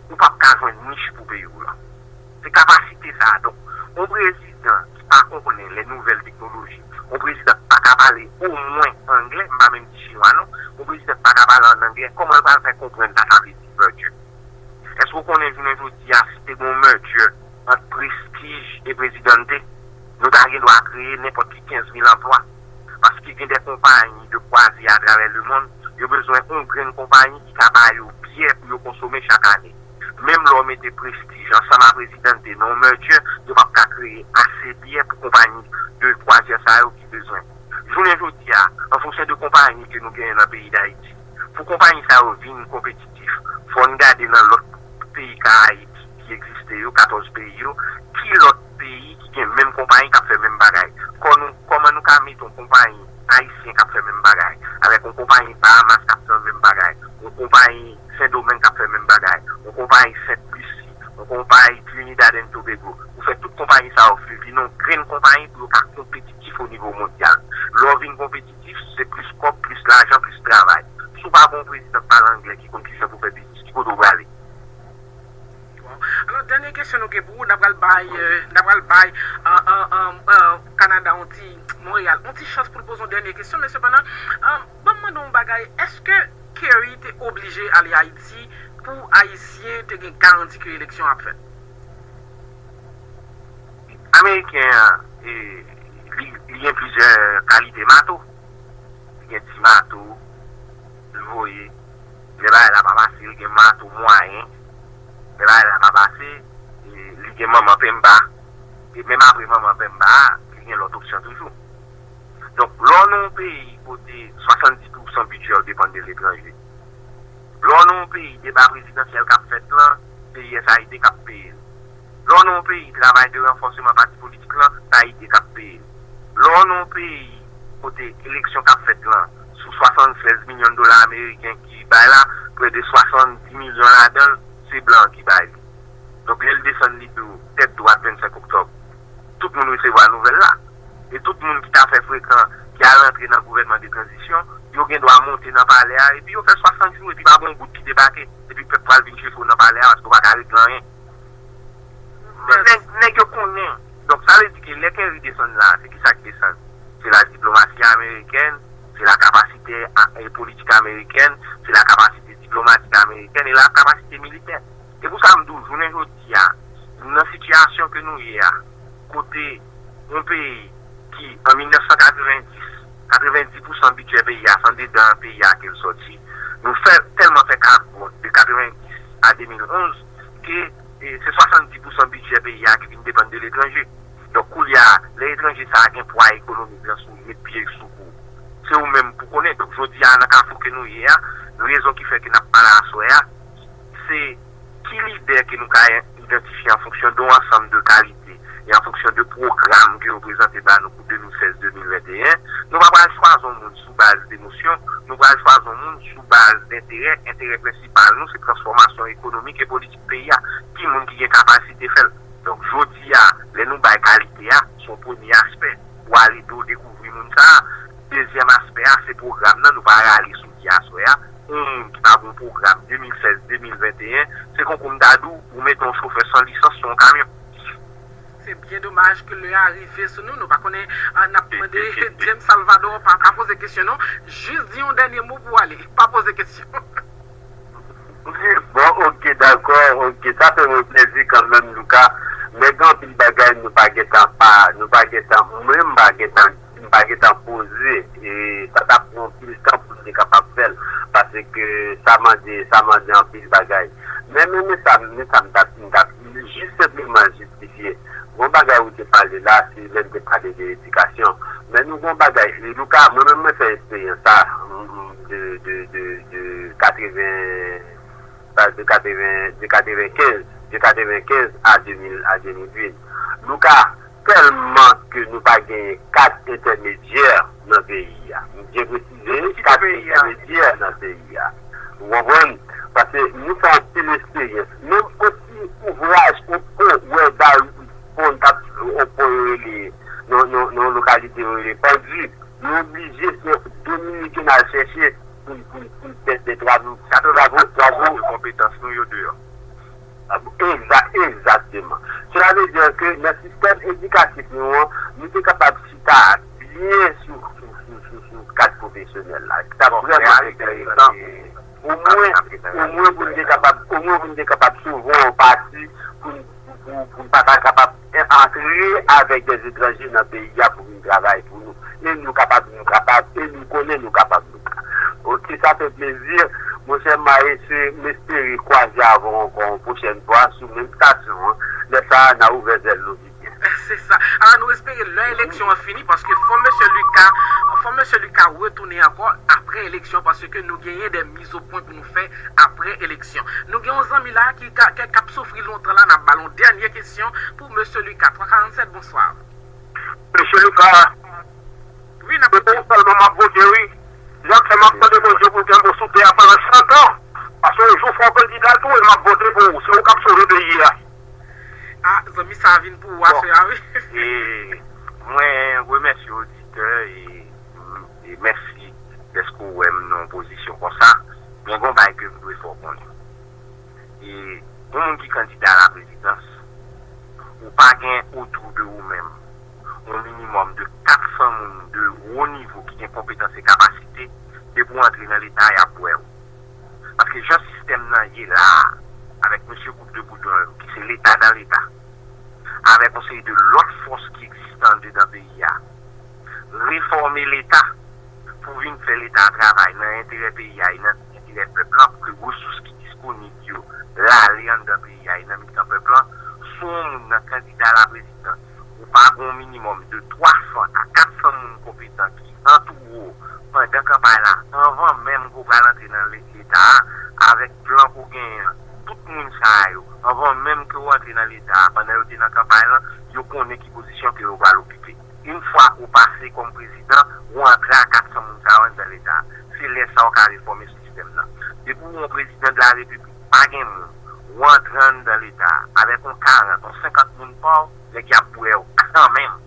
ou p ap ka jwenn nich pou peyi w lan. Se kapasite sa a. Donk, yon prezidan ki pa konnen lè nouvèl teknoloji, yon prezidan ki pa ka pale omwen anglè, m pa menm di chinwa non, yon prezidan ki pa ka pale ann anglè, kòman l pral fè konprann sa sa vle di merger? Èske w konnen jounen jodi a, si te gen yon merger ant Prestige e Presidente, nou ta gen dwa kreye nenpòt ki kenz mil anplwa? Paske gen de konpayi de kwazyè atravè lemonn, yo bezwen yon grenn konpayi ki ka ba yo byè pou yo konsome chak ane. Menm lè w mete Prestige ansanm a Presidente nan yon merger, yo p ap ka kreye ase byè pou konpayi de kwazyè sa yo ki bezwen. Jounen jodi a, an fonksyon de konpayi ke nou genyen nan peyi Dayiti, pou konpayi sa yo vin konpetitif, fò n gade nan lòt peyi Karayib ki egziste yo, katòz peyi yo, ki lòt peyi ki gen menm konpayi k ap fè menm bagay. Kò nou, kòman nou ka mete yon konpayi ayisyen k ap fè menm bagay avèk yon konpayi Bahamas k ap fè menm bagay, yon konpayi Sendomeng k ap fè menm bagay, yon konpayi Sent Lisi, yon konpayi Trinidad and Tobago, ou fè tout konpayi sa yo vin yon grenn konpayi pou yo ka konpetitif o nivo mondyal. Lè w vin konpetitif, se plis kòb, plis lajan, plis travay. Si w pa gen yon prezidan k pale anglè ki konn kijan pou fè biznis, ki kote w prale? Bon. Alò, dènye kesyon nou gen pou ou, n ap pral bay, n ap pral bay Kanada yon ti, Monreyal, yon ti chans pou l poze yon dènye kesyon, men sepandan, ban m mande w yon bagay, èske Kerry te oblije ale Ayiti pou Ayisyen te gen garanti ke eleksyon ap fèt? Ameriken an, li gen plizyè kalite mato. Li gen ti mato l voye. Lè bagay la pa pase, li gen mato mwayen. Lè bagay la pa pase, li gen manman penmba. E menm apre manman penmba a, li gen lòt opsyon toujou. Donk, lè w nan yon peyi kote swasanndis pousan bidjè w depann de letranje, lè w nan yon peyi deba prezidansyèl k ap fèt lan, se U S A I D k ap peye l. Lè w nan yon peyi travay de ranfòseman pati politik lan, se A I D k ap peye l. Lè w nan yon peyi kote eleksyon k ap fèt lan, sou swasannsèz milyon dola ameriken ki bay la, prè de swasanndis milyon ladan l, se blan ki bay li. Donk, lè l desann li tou, tèt dwat vennsenk oktòb, tout moun resevwa nouvèl la. E tout moun ki ta fè frekan, ki al antre nan gouvènman de tranzisyon, yo gen dwa monte nan palè a, epi yo fè swasant jou, epi pa gen yon goud ki debake, epi pèp pral vin chèche w nan palè a, paske w pa ka regle anyen. Men nèg, nèg yo konnen. Donk, sa vle di ke lè Kerry desann la, se ki sa k desann? Se la diplomasi amerikèn, se la kapasite a, e politik amerikèn, se la kapasite diplomatik amerikèn, e la kapasite militè. E pou sa m di w, jounen jodi a, nan sitiyasyon ke nou ye a, kote yon peyi ki, an mil nèf san katrevendis, katrevendis pousan bidjè peyi a, se andedan peyi a ke l sòti. Nou fè, tèlman fè kagwòt de katrevendis a de mil onz, ke, e, se swasanndis pousan bidjè peyi a ki vin depann de letranje. Donk, koulye a, lè etranje sa a gen pwa ekonomik lan sou, met pye sou kou, se ou menm pou konnen. Donk, jodi a, nan kafou ke nou ye a, rezon ki fè ke n ap pale aswè a, se ki lidè ke nou ka idantifye an fonksyon de yon ansanm de kalite e an fonksyon de pwogram ke yo prezante ba nou pou de mil sèz de mil venteyen, nou pa pral chwazi yon moun sou baz de emosyon, nou pral chwazi yon moun sou baz de enterè. Enterè prensipal nou, se transfòmasyon ekonomik e politik peyi a. Ki moun ki gen kapasite fè l? Donk, jodi a, lè nou bay kalite a, se yon premye aspè pou al ede w dekouvri moun sa a. Dezyèm aspè a, se pwogram nan, nou pa rale sou li aswè a. Yon moun ki pa gen yon pwogram de mil sèz de mil venteyen, se konkou m ta di w, ou mete yon chofè san lisans sou yon kamyon. Se byen domaj ke lè a rive sou nou, nou pa konnen, ah, n ap mande James Salvador pa, pa poze kesyon non, jis di yon dènye mo pou ale, pa poze kesyon. Bon, ok, dakò, ok, sa fè mwen plezi kanmenm, Louka. Men gen anpil bagay nou pa gentan pa, nou pa gentan, mwen m pa gentan, m pa gentan poze, e sa t ap pran anpil tan pou m te kapab fè l, paske sa mande, sa mande anpil bagay. Men, men, men sa, men sa m t ap, m t ap jis senpleman jistifye. Gon bagay ou te pale la, se lè n te pale de edikasyon. Men nou gon bagay, e Louka, mwen menm mwen fè eksperyans sa, m, m, de, de, de, de katreven, de katreven, de katrevenkenz, de katrevenkenz a de mil, a de mil uit. Louka, tèlman ke nou pa genyen kat entèmedyè nan peyi a. M byen presize, kat entèmedyè nan peyi a. Ou konprann? Paske nou fè anpil eksperyans. Menm yon ti ouvraj, yon pon, ou wè Dawid, pon, t ap, yon pon yo rele, nan, nan, nan yon lokalite yo rele Pandi, nou oblije se Dominiken al chèche pou, pou, pou fè de twavo, twavo, twavo. Konpetans nou yo deyò. Egza-, egzakteman. Sela vle di ke nan sistèm edikatif nou an, nou te kapab chita byen sou, sou, sou, sou, sou kad pwofesyonèl la. Ki t ap vrèman enteresan. Omwen, omwen pou n te kapab, omwen pou n te kapab sove yon pati pou n pou, pou, pou n pa ta kapab antre avèk de etranje nan peyi a pou vin travay pou nou. E nou kapab, nou kapab, e nou konnen nou kapab, nou ka. Ok, sa fè plezi. Monchè Maes, m espere kwaze avè w ankò yon pwochèn fwa sou menm estasyon an. Lè sa a, n a ouvè zèl nou pi byen. Se sa. Ala, nou espere lè eleksyon an fini, paske fò mesye Lucas, fò mesye Lucas retounen ankò apre eleksyon, paske nou genyen de miz o pwen pou nou fè apre eleksyon. Nou gen yon zanmi la ki ka, k ap soufri lontan la, n ap ba l yon dènye kesyon pou mesye Lucas. Twa karannsèt, bonswa. Mesye Lucas. Wi, n ap koute w. Sèlman m ap vote, wi. Jan fè m ap mande Bondye pou l kenbe w sou tè a pandan san tan. Paske yon jou fò w kandida tou e m ap vote pou ou. Se ou k ap sove peyi a. A, zanmi sa a vin pou ou aswè a, wi. E mwen remèsye oditè e, e mèsi dèske w wè m nan yon pozisyon konsa. Men gon bagay ke m dwe fè w konnen. E yon moun ki kandida a la prezidans, ou pa gen otou de ou menm yon minimòm de kat san moun de wo nivo ki gen konpetans e kapasite, depi w antre nan Leta, y ap bwè w. Paske jan sistèm nan ye la a, avèk mesye gwoup de boudon yo, ki se Leta dan Leta, avèk yon seri de lòt fòs ki egziste anndedan peyi a, refòme Leta pou vin fè Leta a travay nan enterè peyi a e nan enterè pèp lan, pou ke resous ki disponib yo rale anndan peyi a e nan mitan pèp lan, si w yon moun nan kandida a la prezidans, ou pa gen yon minimòm de twa san a kat san moun konpetan ki pandan kanpay la, anvan menm ke w pral antre nan le- Leta a, avèk plan ke w genyen an, tout moun sa yo, anvan menm ke w antre nan Leta a, pandan yo te nan kanpay lan, yo konnen ki pozisyon ke yo pral okipe. Yon fwa ou pase kòm prezidan, ou antre a kat san moun sa yo anndan Leta a. Se lè sa a w ka refòme sistèm nan. Depi w yon prezidan de la repiblik, pa gen moun, ou antre anndan Leta a, avèk yon karant, yon senkant moun pa w, nèg y ap bwè w kanmenm.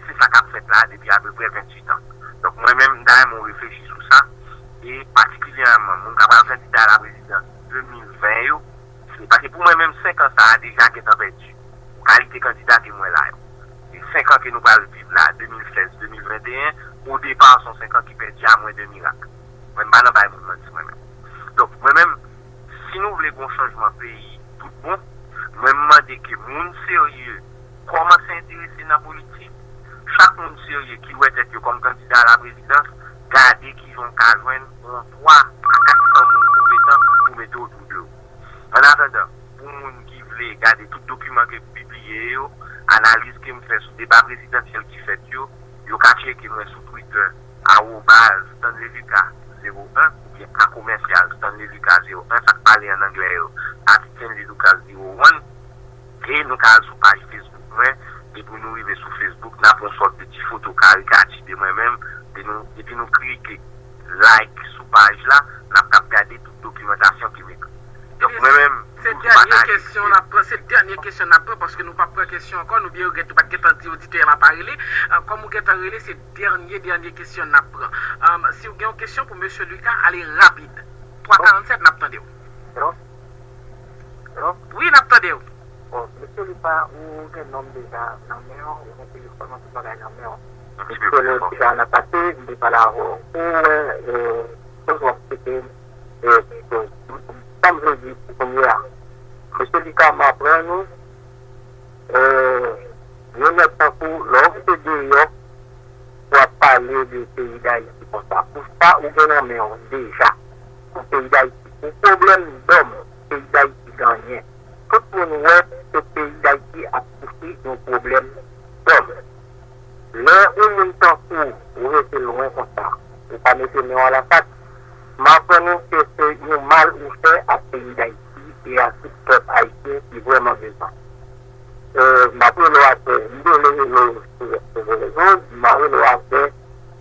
E se sa k ap fèt la depi apeprè venntuit an. Donk, mwen menm, m ta renmen w reflechi sou sa, e patikilyèman, moun k ap al kandida a la prezidans de mil ven yo, se paske pou mwen menm, senk an sa a deja gentan pèdi. Kalite kandida ke mwen la yo. E senk an ke nou pral viv la, de mil sèz, de mil venteyen, o depa, se yon senk an ki pèdi a mwen de mirak. Mwen, m pa nan bay moun manti, mwen menm. Donk, mwen menm, si nou vle gon chanjman peyi tout bon, mwen, m mande ke moun serye kòmanse enterese nan politik. Chak moun serye ki wè tèt yo kòm kandida a la prezidans, gade kijan w ka jwenn yon twa a kat san moun konpetan pou mete otou de w. Annatandan, pou moun ki vle gade tout dokiman ke m pibliye yo, analiz ke m fè sou deba prezidansyèl ki fèt yo, yo ka tcheke mwen sou Twitter, arobaz Stanley Lucas zewo en oubyen a komèsyal Stanley Lucas zewo en, sa k pale ann anglè yo, at Stanley Lucas zewo en. E nou ka al sou paj Facebook mwen, depi nou rive sou Facebook, n ap wè yon sòt de ti foto karikati de mwen menm, de nou, epi nou klike like sou paj la, n ap kab gade tout dokimantasyon ke m ekri. Donk, mwen menm, se toujou dènye pataje kesyon n ap pran, se dènye kesyon n ap pran, paske nou p ap pran kesyon ankò, nou byen regrèt nou pa t gentan di oditè a pa rele. Ah, kòm ou gentan rele, se dènye, dènye kesyon n ap pran. Ah, si w gen yon kesyon pou mesye Lucas, ale rapid. Twa karanntsèt, n ap tande w. Hello? Hello? Wi, n ap tande w. Bon, mesye Lucas, ou gen non m deja nan men w, ou gen telefòn mwen, tout bagay nan men w. Mesye Lucas, nan pase, m te pale avè w. Ou wè, eh, kote w ap site, eh, sa m vle di pou kounye a. Mesye Lucas, m aprann ou, eh, yon nèg tankou w, lè w kite deyò, w ap pale de peyi Dayiti konsa. Pou sa, ou gen nan men w deja. Pou peyi Dayiti. Pou pwoblèm dòm peyi Dayiti genyen. Tout moun wè ke peyi Dayiti ap soufri yon pwoblèm dòm. Lè yon moun tankou w rete lwen konsa, ou pa mete men w alapat, m aprann ou ke se yon mal ou fè ak peyi Dayiti e a tout pèp ayisyen ki vrèman bezwen. Eh, m ap rele w apre, m te vle rele w sou, sou rezo, m ap rele w apre,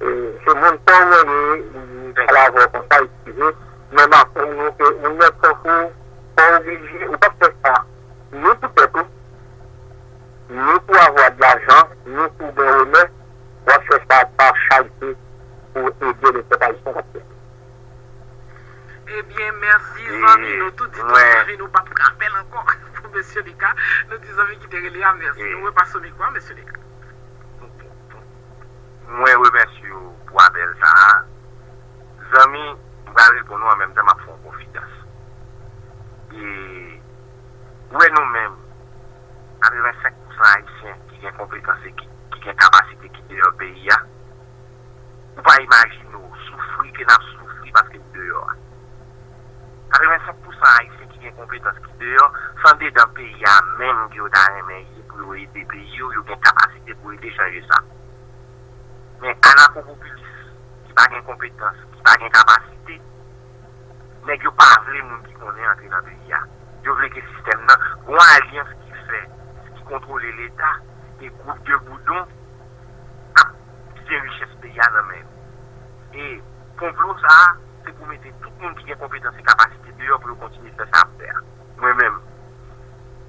eh, se moun pa w mwen ye, m pale avè w konsa, eskize, men m aprann ou ke yon nèg tankou w, pa oblije, ou p ap fè sa, ni pou tèt ou, ni pou avwa dlajan, ni pou gen onè, w ap fè sa pa charite pou ede le pèp ayisyen k ap soufri. Ebyen, mèsi, zanmi. Nou tou di tout zanmi nou p ap pran apèl ankò pou mesye Lucas. Nou di zanmi ki te rele a mèsi. Nou repase w mikwo a, mesye Lucas. Mwen remèsye w pou apèl sa a. Zanmi, m pral reponn ou an menm tan m ap fè w konfidans. E, ou wè nou menm, katrevensenk pousan Ayisyen ki gen konpetans e ki, ki gen kapasite ki deyò peyi a, ou pa imajine w soufri ke n ap soufri paske n deyò a. Katrevensenk pousan Ayisyen ki gen konpetans ki deyò, se andedan peyi a menm ke yo ta renmen ye pou yo ede peyi yo, yo gen kapasite pou ede chanje sa. Men anapopopilis ki pa gen konpetans, ki pa gen kapasite, nèg yo pa vle moun ki konnen antre nan peyi a. Yo vle ke sistèm nan, gon alyans ki fèt, ki kontwole Leta, e gwoup de boudon ap pike richès peyi a nan men yo. E konplo sa a, se pou mete tout moun ki gen konpetans e kapasite deyò pou yo kontinye fè sa y ap fè a. Mwen menm,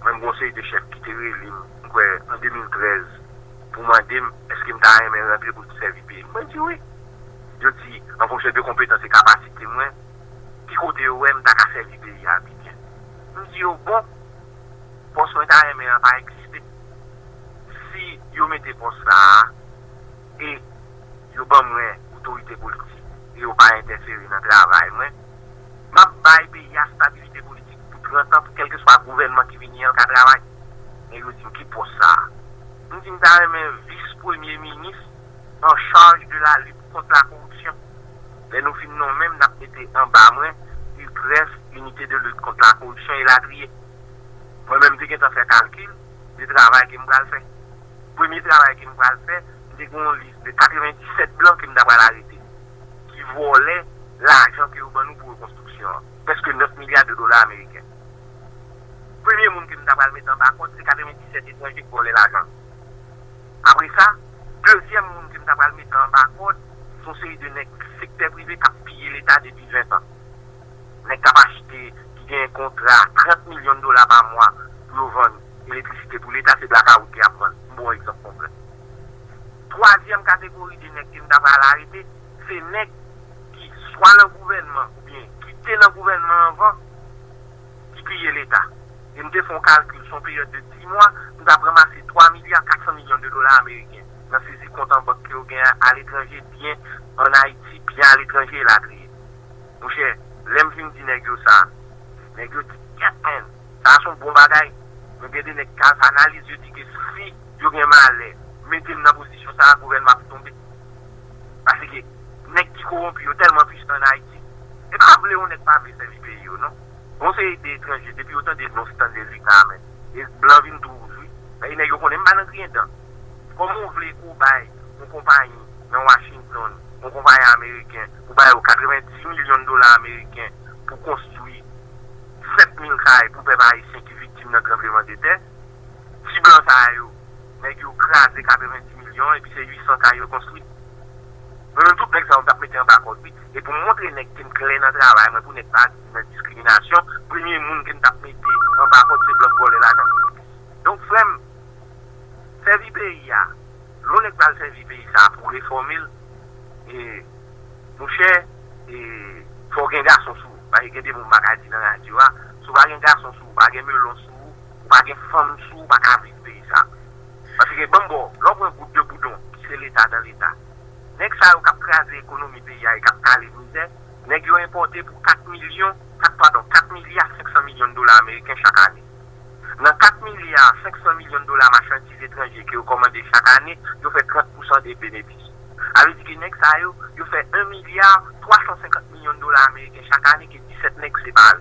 mwen, m gon seri de chèf ki te rele m, m kwè, an de mil trèz, pou mande m èske m ta renmen rantre pou m sèvi peyi m. Mwen di wi. Yo di, an fonksyon de konpetans e kapasite mwen, ki kote yo wè m ta ka sèvi peyi a pi byen. M di yo, bon, pòs mwen ta renmen an pa egziste. Si yo mete pòs sa a, e yo ban mwen otorite politik e yo pa entèfere nan travay mwen, m ap bay peyi a stabilite politik pou trant an, pou kèlkeswa gouvènman ki vini an, l ka travay. Men yo di m ki pòs sa a. M di m ta renmen vis premye minis an chaj de la lit kont la koripsyon. Lè nou fin nonmen m, n ap mete anba mwen UCREF, Unité de lutte contre la corruption, elatriye. Mwen menm, m te gentan fè kalkil de travay ke m pral fè. Premye travay ke m pral fè, m te gen yon lis de katrevenndisèt blan ke m ta pral arete, ki vòlè lajan ke yo ban nou pou rekonstriksyon an. Prèske nèf milya de dola ameriken. Premye moun ke m ta pral mete anba kòd, se katrevenndisèt etranje ki vòlè lajan. Apre sa, dezyèm moun ke m ta pral mete anba kòd, se yon seri de nèg sektè prive k ap piye Leta depi ven tan. Nèg k ap achte, ki gen kontra trant milyon dola pa mwa pou yo vann elektrisite pou Leta, se blakawout ke y ap vann. M ba w yon egzanp konkrè. Twazyèm kategori de nèg ke m ta pral arete, se nèg ki swa nan gouvènman oubyen ki te nan gouvènman anvan, ki piye Leta. E m te fè yon kalkil sou yon peryòd de dis mwa, m t ap ranmase twa milya kat san milyon de dola ameriken nan sezi kont an bank ke yo gen aletranje, byen ann Ayiti, byen aletranje, elatriye. Monchè, lè m fin di nèg yo sa, nèg yo di, "Yes, man, sa a se yon bon bagay." Men gen de nèg k al fè analiz, yo di ke si yo gen malè mete m nan pozisyon sa a, gouvènman ap tonbe. Paske nèg ki kowonpi yo tèlman pwisan ann Ayiti. E pa vle yon nèg pa vle sèvi peyi yo, non. Gon seri de etranje, depi yo tande non Stanley Lucas, men, e blan vin tou wouj, wi. Paske nèg yo konnen m pa nan griyen dan. Kòman w vle ke w bay yon konpayi nan Washington, yon konpayi ameriken, pou bay yo katrevenndis milyon dola ameriken pou konstwi sèt mil kay pou pèp ayisyen ki viktim nan tranblemanntè? Ti blan sa yo, nèg yo kraze katrevenndis milyon, epi se uit san kay yo konstwi. Mwen menm, tout nèg sa yo, m t ap mete anba kòd, wi. E pou m montre nèg ke m klè nan travay mwen, pou nèg pa di m nan diskriminasyon, premye moun ke m t ap mete anba kòd, se blan k vòlè lajan. Donk, frè m, sèvi peyi a, lè yon nèg pral sèvi peyi sa a pou refòme l, e, monchè, e, fò w gen gason sou ou. Paske gen de mo m pa ka di nan radyo a. Si w pa gen gason sou ou, pa gen melon sou ou, ou pa gen fanm sou ou, ou pa ka viv peyi sa a. Paske ban m ba w, lè w pran gwoup de boudon, ki se Leta dan Leta, nèg sa yo k ap kraze ekonomi peyi a e k ap kale mizè, nèg yo enpòte pou kat milyon, kat, padon, kat milya senk san milyon dola ameriken chak ane. Nan kat milya senk san milyon dola machandiz etranje ke yo kòmande chak ane, yo fè trant pousan de benefis. Sa vle di ke nèg sa yo, yo fè en milya twa san senkant milyon dola ameriken chak ane ke disèt nèg separe.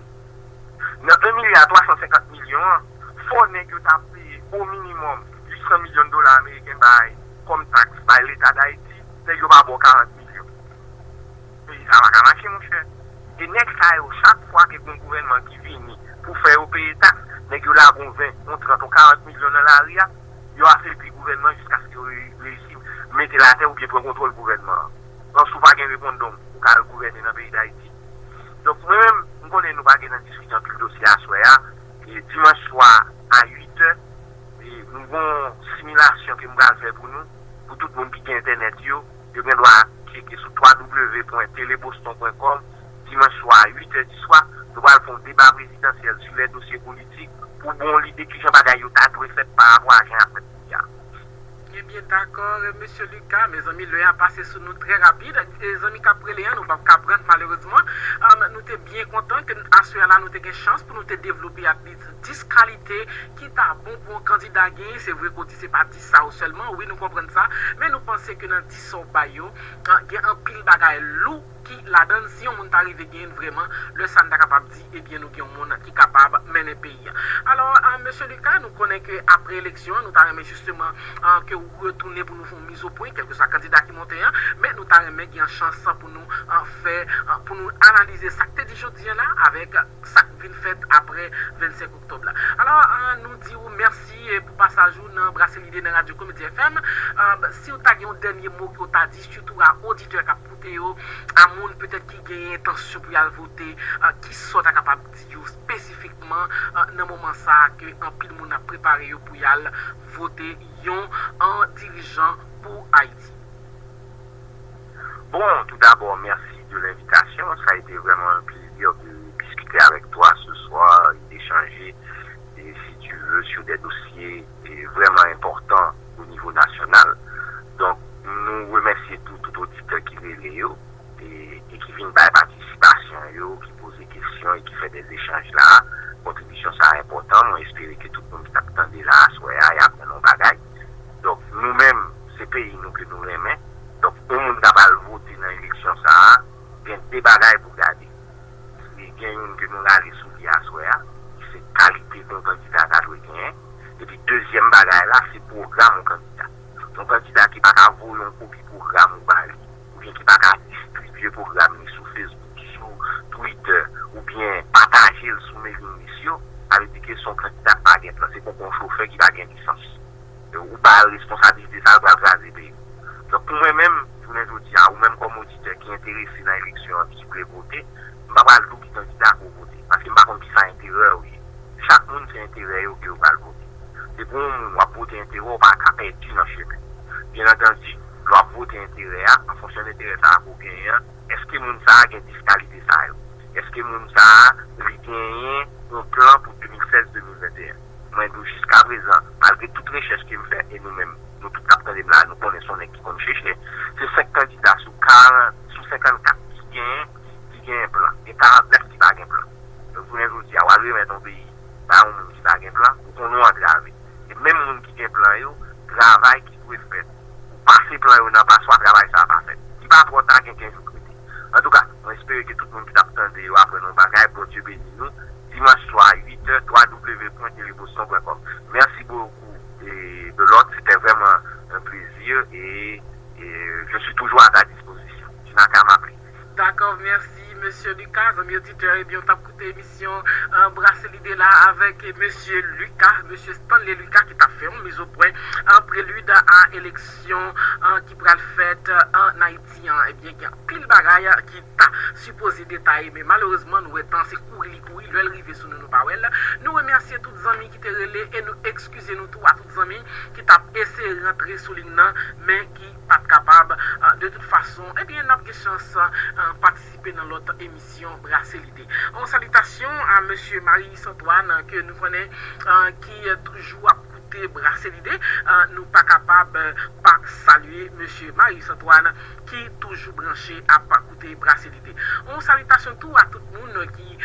Nan en milya twa san senkant milyon an, fò nèg yo ta peye o minimòm uit san milyon dola ameriken bay kòm taks bay Leta Dayiti, nèg yo pa ba w karant milyon. Peyi sa pa ka mache, monchè. E nèg sa yo, chak fwa ke gon gouvènman ki vini pou fè yo peye taks, nèg yo lage yon ven, yon trant, yon karant milyon nan lari a, yo afebli gouvènman jiskaske yo re-, reyisi mete l atè oubyen pran kontwòl gouvènman an. Paske si w pa gen referandòm, ou ka al gouvène nan peyi Dayiti. Donk, mwen menm, m konnen nou pa gen nan diskite anpil dosye aswè a. E dimanch swa a uit è, e nou gon similasyon ke m pral fè pou nou, pou tout moun ki gen entènèt yo, yo gen dwa tcheke sou w w w pwen teleboston pwen kòm, dimanch swa a uit è di swa, nou pral fè yon deba prezidansyèl sou lè dosye politik pou bon lide kijan bagay yo ta dwe fèt pa rapò a jan y ap fèt kounye a. Ebyen, dakò, mesye Lucas, mezanmi, lè a pase sou nou trè rapid. E zanmi k ap rele an, nou p ap ka pran, malerezman. Ahn, nou te byen kontan ke aswè a la, nou te gen chans pou nou te devlope at least dis kalite ki ta bon pou yon kandida genyen. Se vre ke w di se pa dis sa yo sèlman, wi, nou konprann sa, men nou panse ke nan dis sa w bay yo, ahn, gen anpil bagay lou ki ladan l, si yon moun ta rive genyen l vrèman, lè sa a n ta kapab di, ebyen, nou gen yon moun ki kapab mennen peyi a. Alò, ah, mesye Lucas, nou konnen ke apre eleksyon an, nou ta renmen jisteman, ah, ke ou retounen pou nou fè yon mizopwen, kèlkeswa kandida ki monte an, men nou ta renmen gen yon chans pou nou, ah, fè, ah, pou nou analize sa k te di jodi a la avèk sa k vin fèt apre vennsenk oktòb la. Alò, ah, nou di w mèsi, eh, pou pasaj ou nan Brase Lide nan Radyo Komedi F M. Ah, si w ta gen yon dènye mo ke w ta di, sitou a oditè k ap koute yo, a moun petèt ki genyen entansyon pou y al vote, ah, kisa w ta kapab di yo espesifikman, ah, nan moman sa a ke anpil moun ap prepare yo pou y al vote yon, ah, dirijan pou Ayiti? Bon, tout d'abord, merci de l'invitation. Ça a été vraiment un plaisir de discuter avec toi ce soir et d'échanger, et si tu veux, sur des dossiers, eh, vraiment importants au niveau national. Donk, nou remèsye tou, tout oditè ki rele yo, e, e ki vin bay patisipasyon yo, ki poze kesyon e ki fè de echanj la. Kontribisyon sa a enpòtan. Mwen espere ke tout moun ki t ap tande la aswè a, y aprann yon bagay. Donk, nou menm, se peyi nou ke nou renmen. Donk, yon moun k ap al vote nan eleksyon sa a, gen de bagay pou gade. E gen youn ke nou rale sou li aswè a, se kalite ke yon kandida ta dwe genyen. Epi dezyèm bagay la, se pwogram yon kandida. Yon kandida ki pa ka voye yon kopi pwogram ou ba li, oubyen ki pa ka distribiye pataje pwogram li sou Facebook, sou Twitter, oubyen pataje l sou mailing list yo, sa vle di ke se yon kandida ki pa gen plan. Se konpè yon chofè ki pa gen lisans. Ou ba l responsabilite sa, l pral kraze peyi. Donk, pou mwen menm, jounen jodi a, ou menm kòm oditè ki enterese nan eleksyon an, ki vle vote, m pa pral di w ki kandida pou w vote. Paske m pa konn ki sa enterè w ye. Chak moun se enterè yo ke yo pral vote. Se pou yon moun w ap vote enterè w, ou pa ka pèdi nan chemen. Byen antandi, lè w ap vote enterè a, an fonksyon de enterè sa a ke w genyen an, èske moun sa a gen dis kalite sa yo? Èske moun sa a, li genyen yon plan pou de mil sèz de mil venteyen? Mwen di w jiskaprezan, malgre tout rechèch ke m fè, e nou menm, nou tout k ap tande m la, nou konnen se yon nèg ki konn chèche, se senk kandida sou karant, sou senkannkat ki genyen, ki genyen plan. Gen karantnèf ki pa gen plan. Donk, jounen jodi a, w al remèt yon peyi ba yon moun ki pa gen plan, ou konnen w antrave. E menm moun ki gen plan yo, travay ki dwe fèt pou pase plan yo nan paswa, travay sa a pa fèt. Li pa twò ta, gen kenz jou k rete. Antouka, mwen espere ke tout moun ki t ap tande yo aprann yon bagay. Bondye beni nou. Dimanch swa, uit è, w w w pwen teleboston pwen kòm. Merci beaucoup, et Belote, c'était vraiment un plaisir et, et je suis toujours à ta disposition. Tu n'as qu'à m'appeler. Dakò, mèsi, mesye Lucas. Zanmi oditè, ebyen, w t ap koute emisyon Brase Lide la avèk mesye Lucas, mesye Stanley Lucas, ki t ap fè yon mizopwen an prelid a eleksyon ki pral fèt an Ayiti an. Ebyen, gen anpil bagay ki ta sipoze detaye, men malerezman, nou wè tan se kouri li kouri, lè l rive sou nou, nou pa wè l. Nou remèsye tout zanmi ki te rele e nou ekskize nou tou a tout zanmi ki t ap eseye rantre sou liy nan, men ki pa t kapab. De tout fason, ebyen, n ap gen chans patisipe nan lòt emisyon Brase Lide. Yon salitasyon a mesye Marius Antoine, ke nou konnen, ki toujou ap koute Brase Lide. Nou pa kapab pa salye mesye Marius Antoine, ki toujou branche ap koute Brase Lide. Yon salitasyon tou a tout moun ki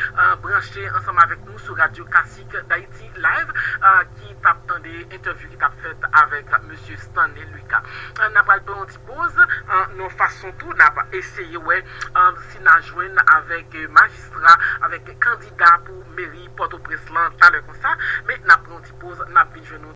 branche ansanm avèk nou sou Radyo Klasik Dayiti Live, ki t ap tande entèvyou ki t ap fèt avèk mesye Stanley Lucas. N ap pral pran yon ti poz, nan yon fason tou, n ap eseye wè si n a jwenn avèk majistra, avèk kandida pou meri Pòtoprens lan talè konsa, men n ap pran yon ti poz, n ap vin jwenn nou.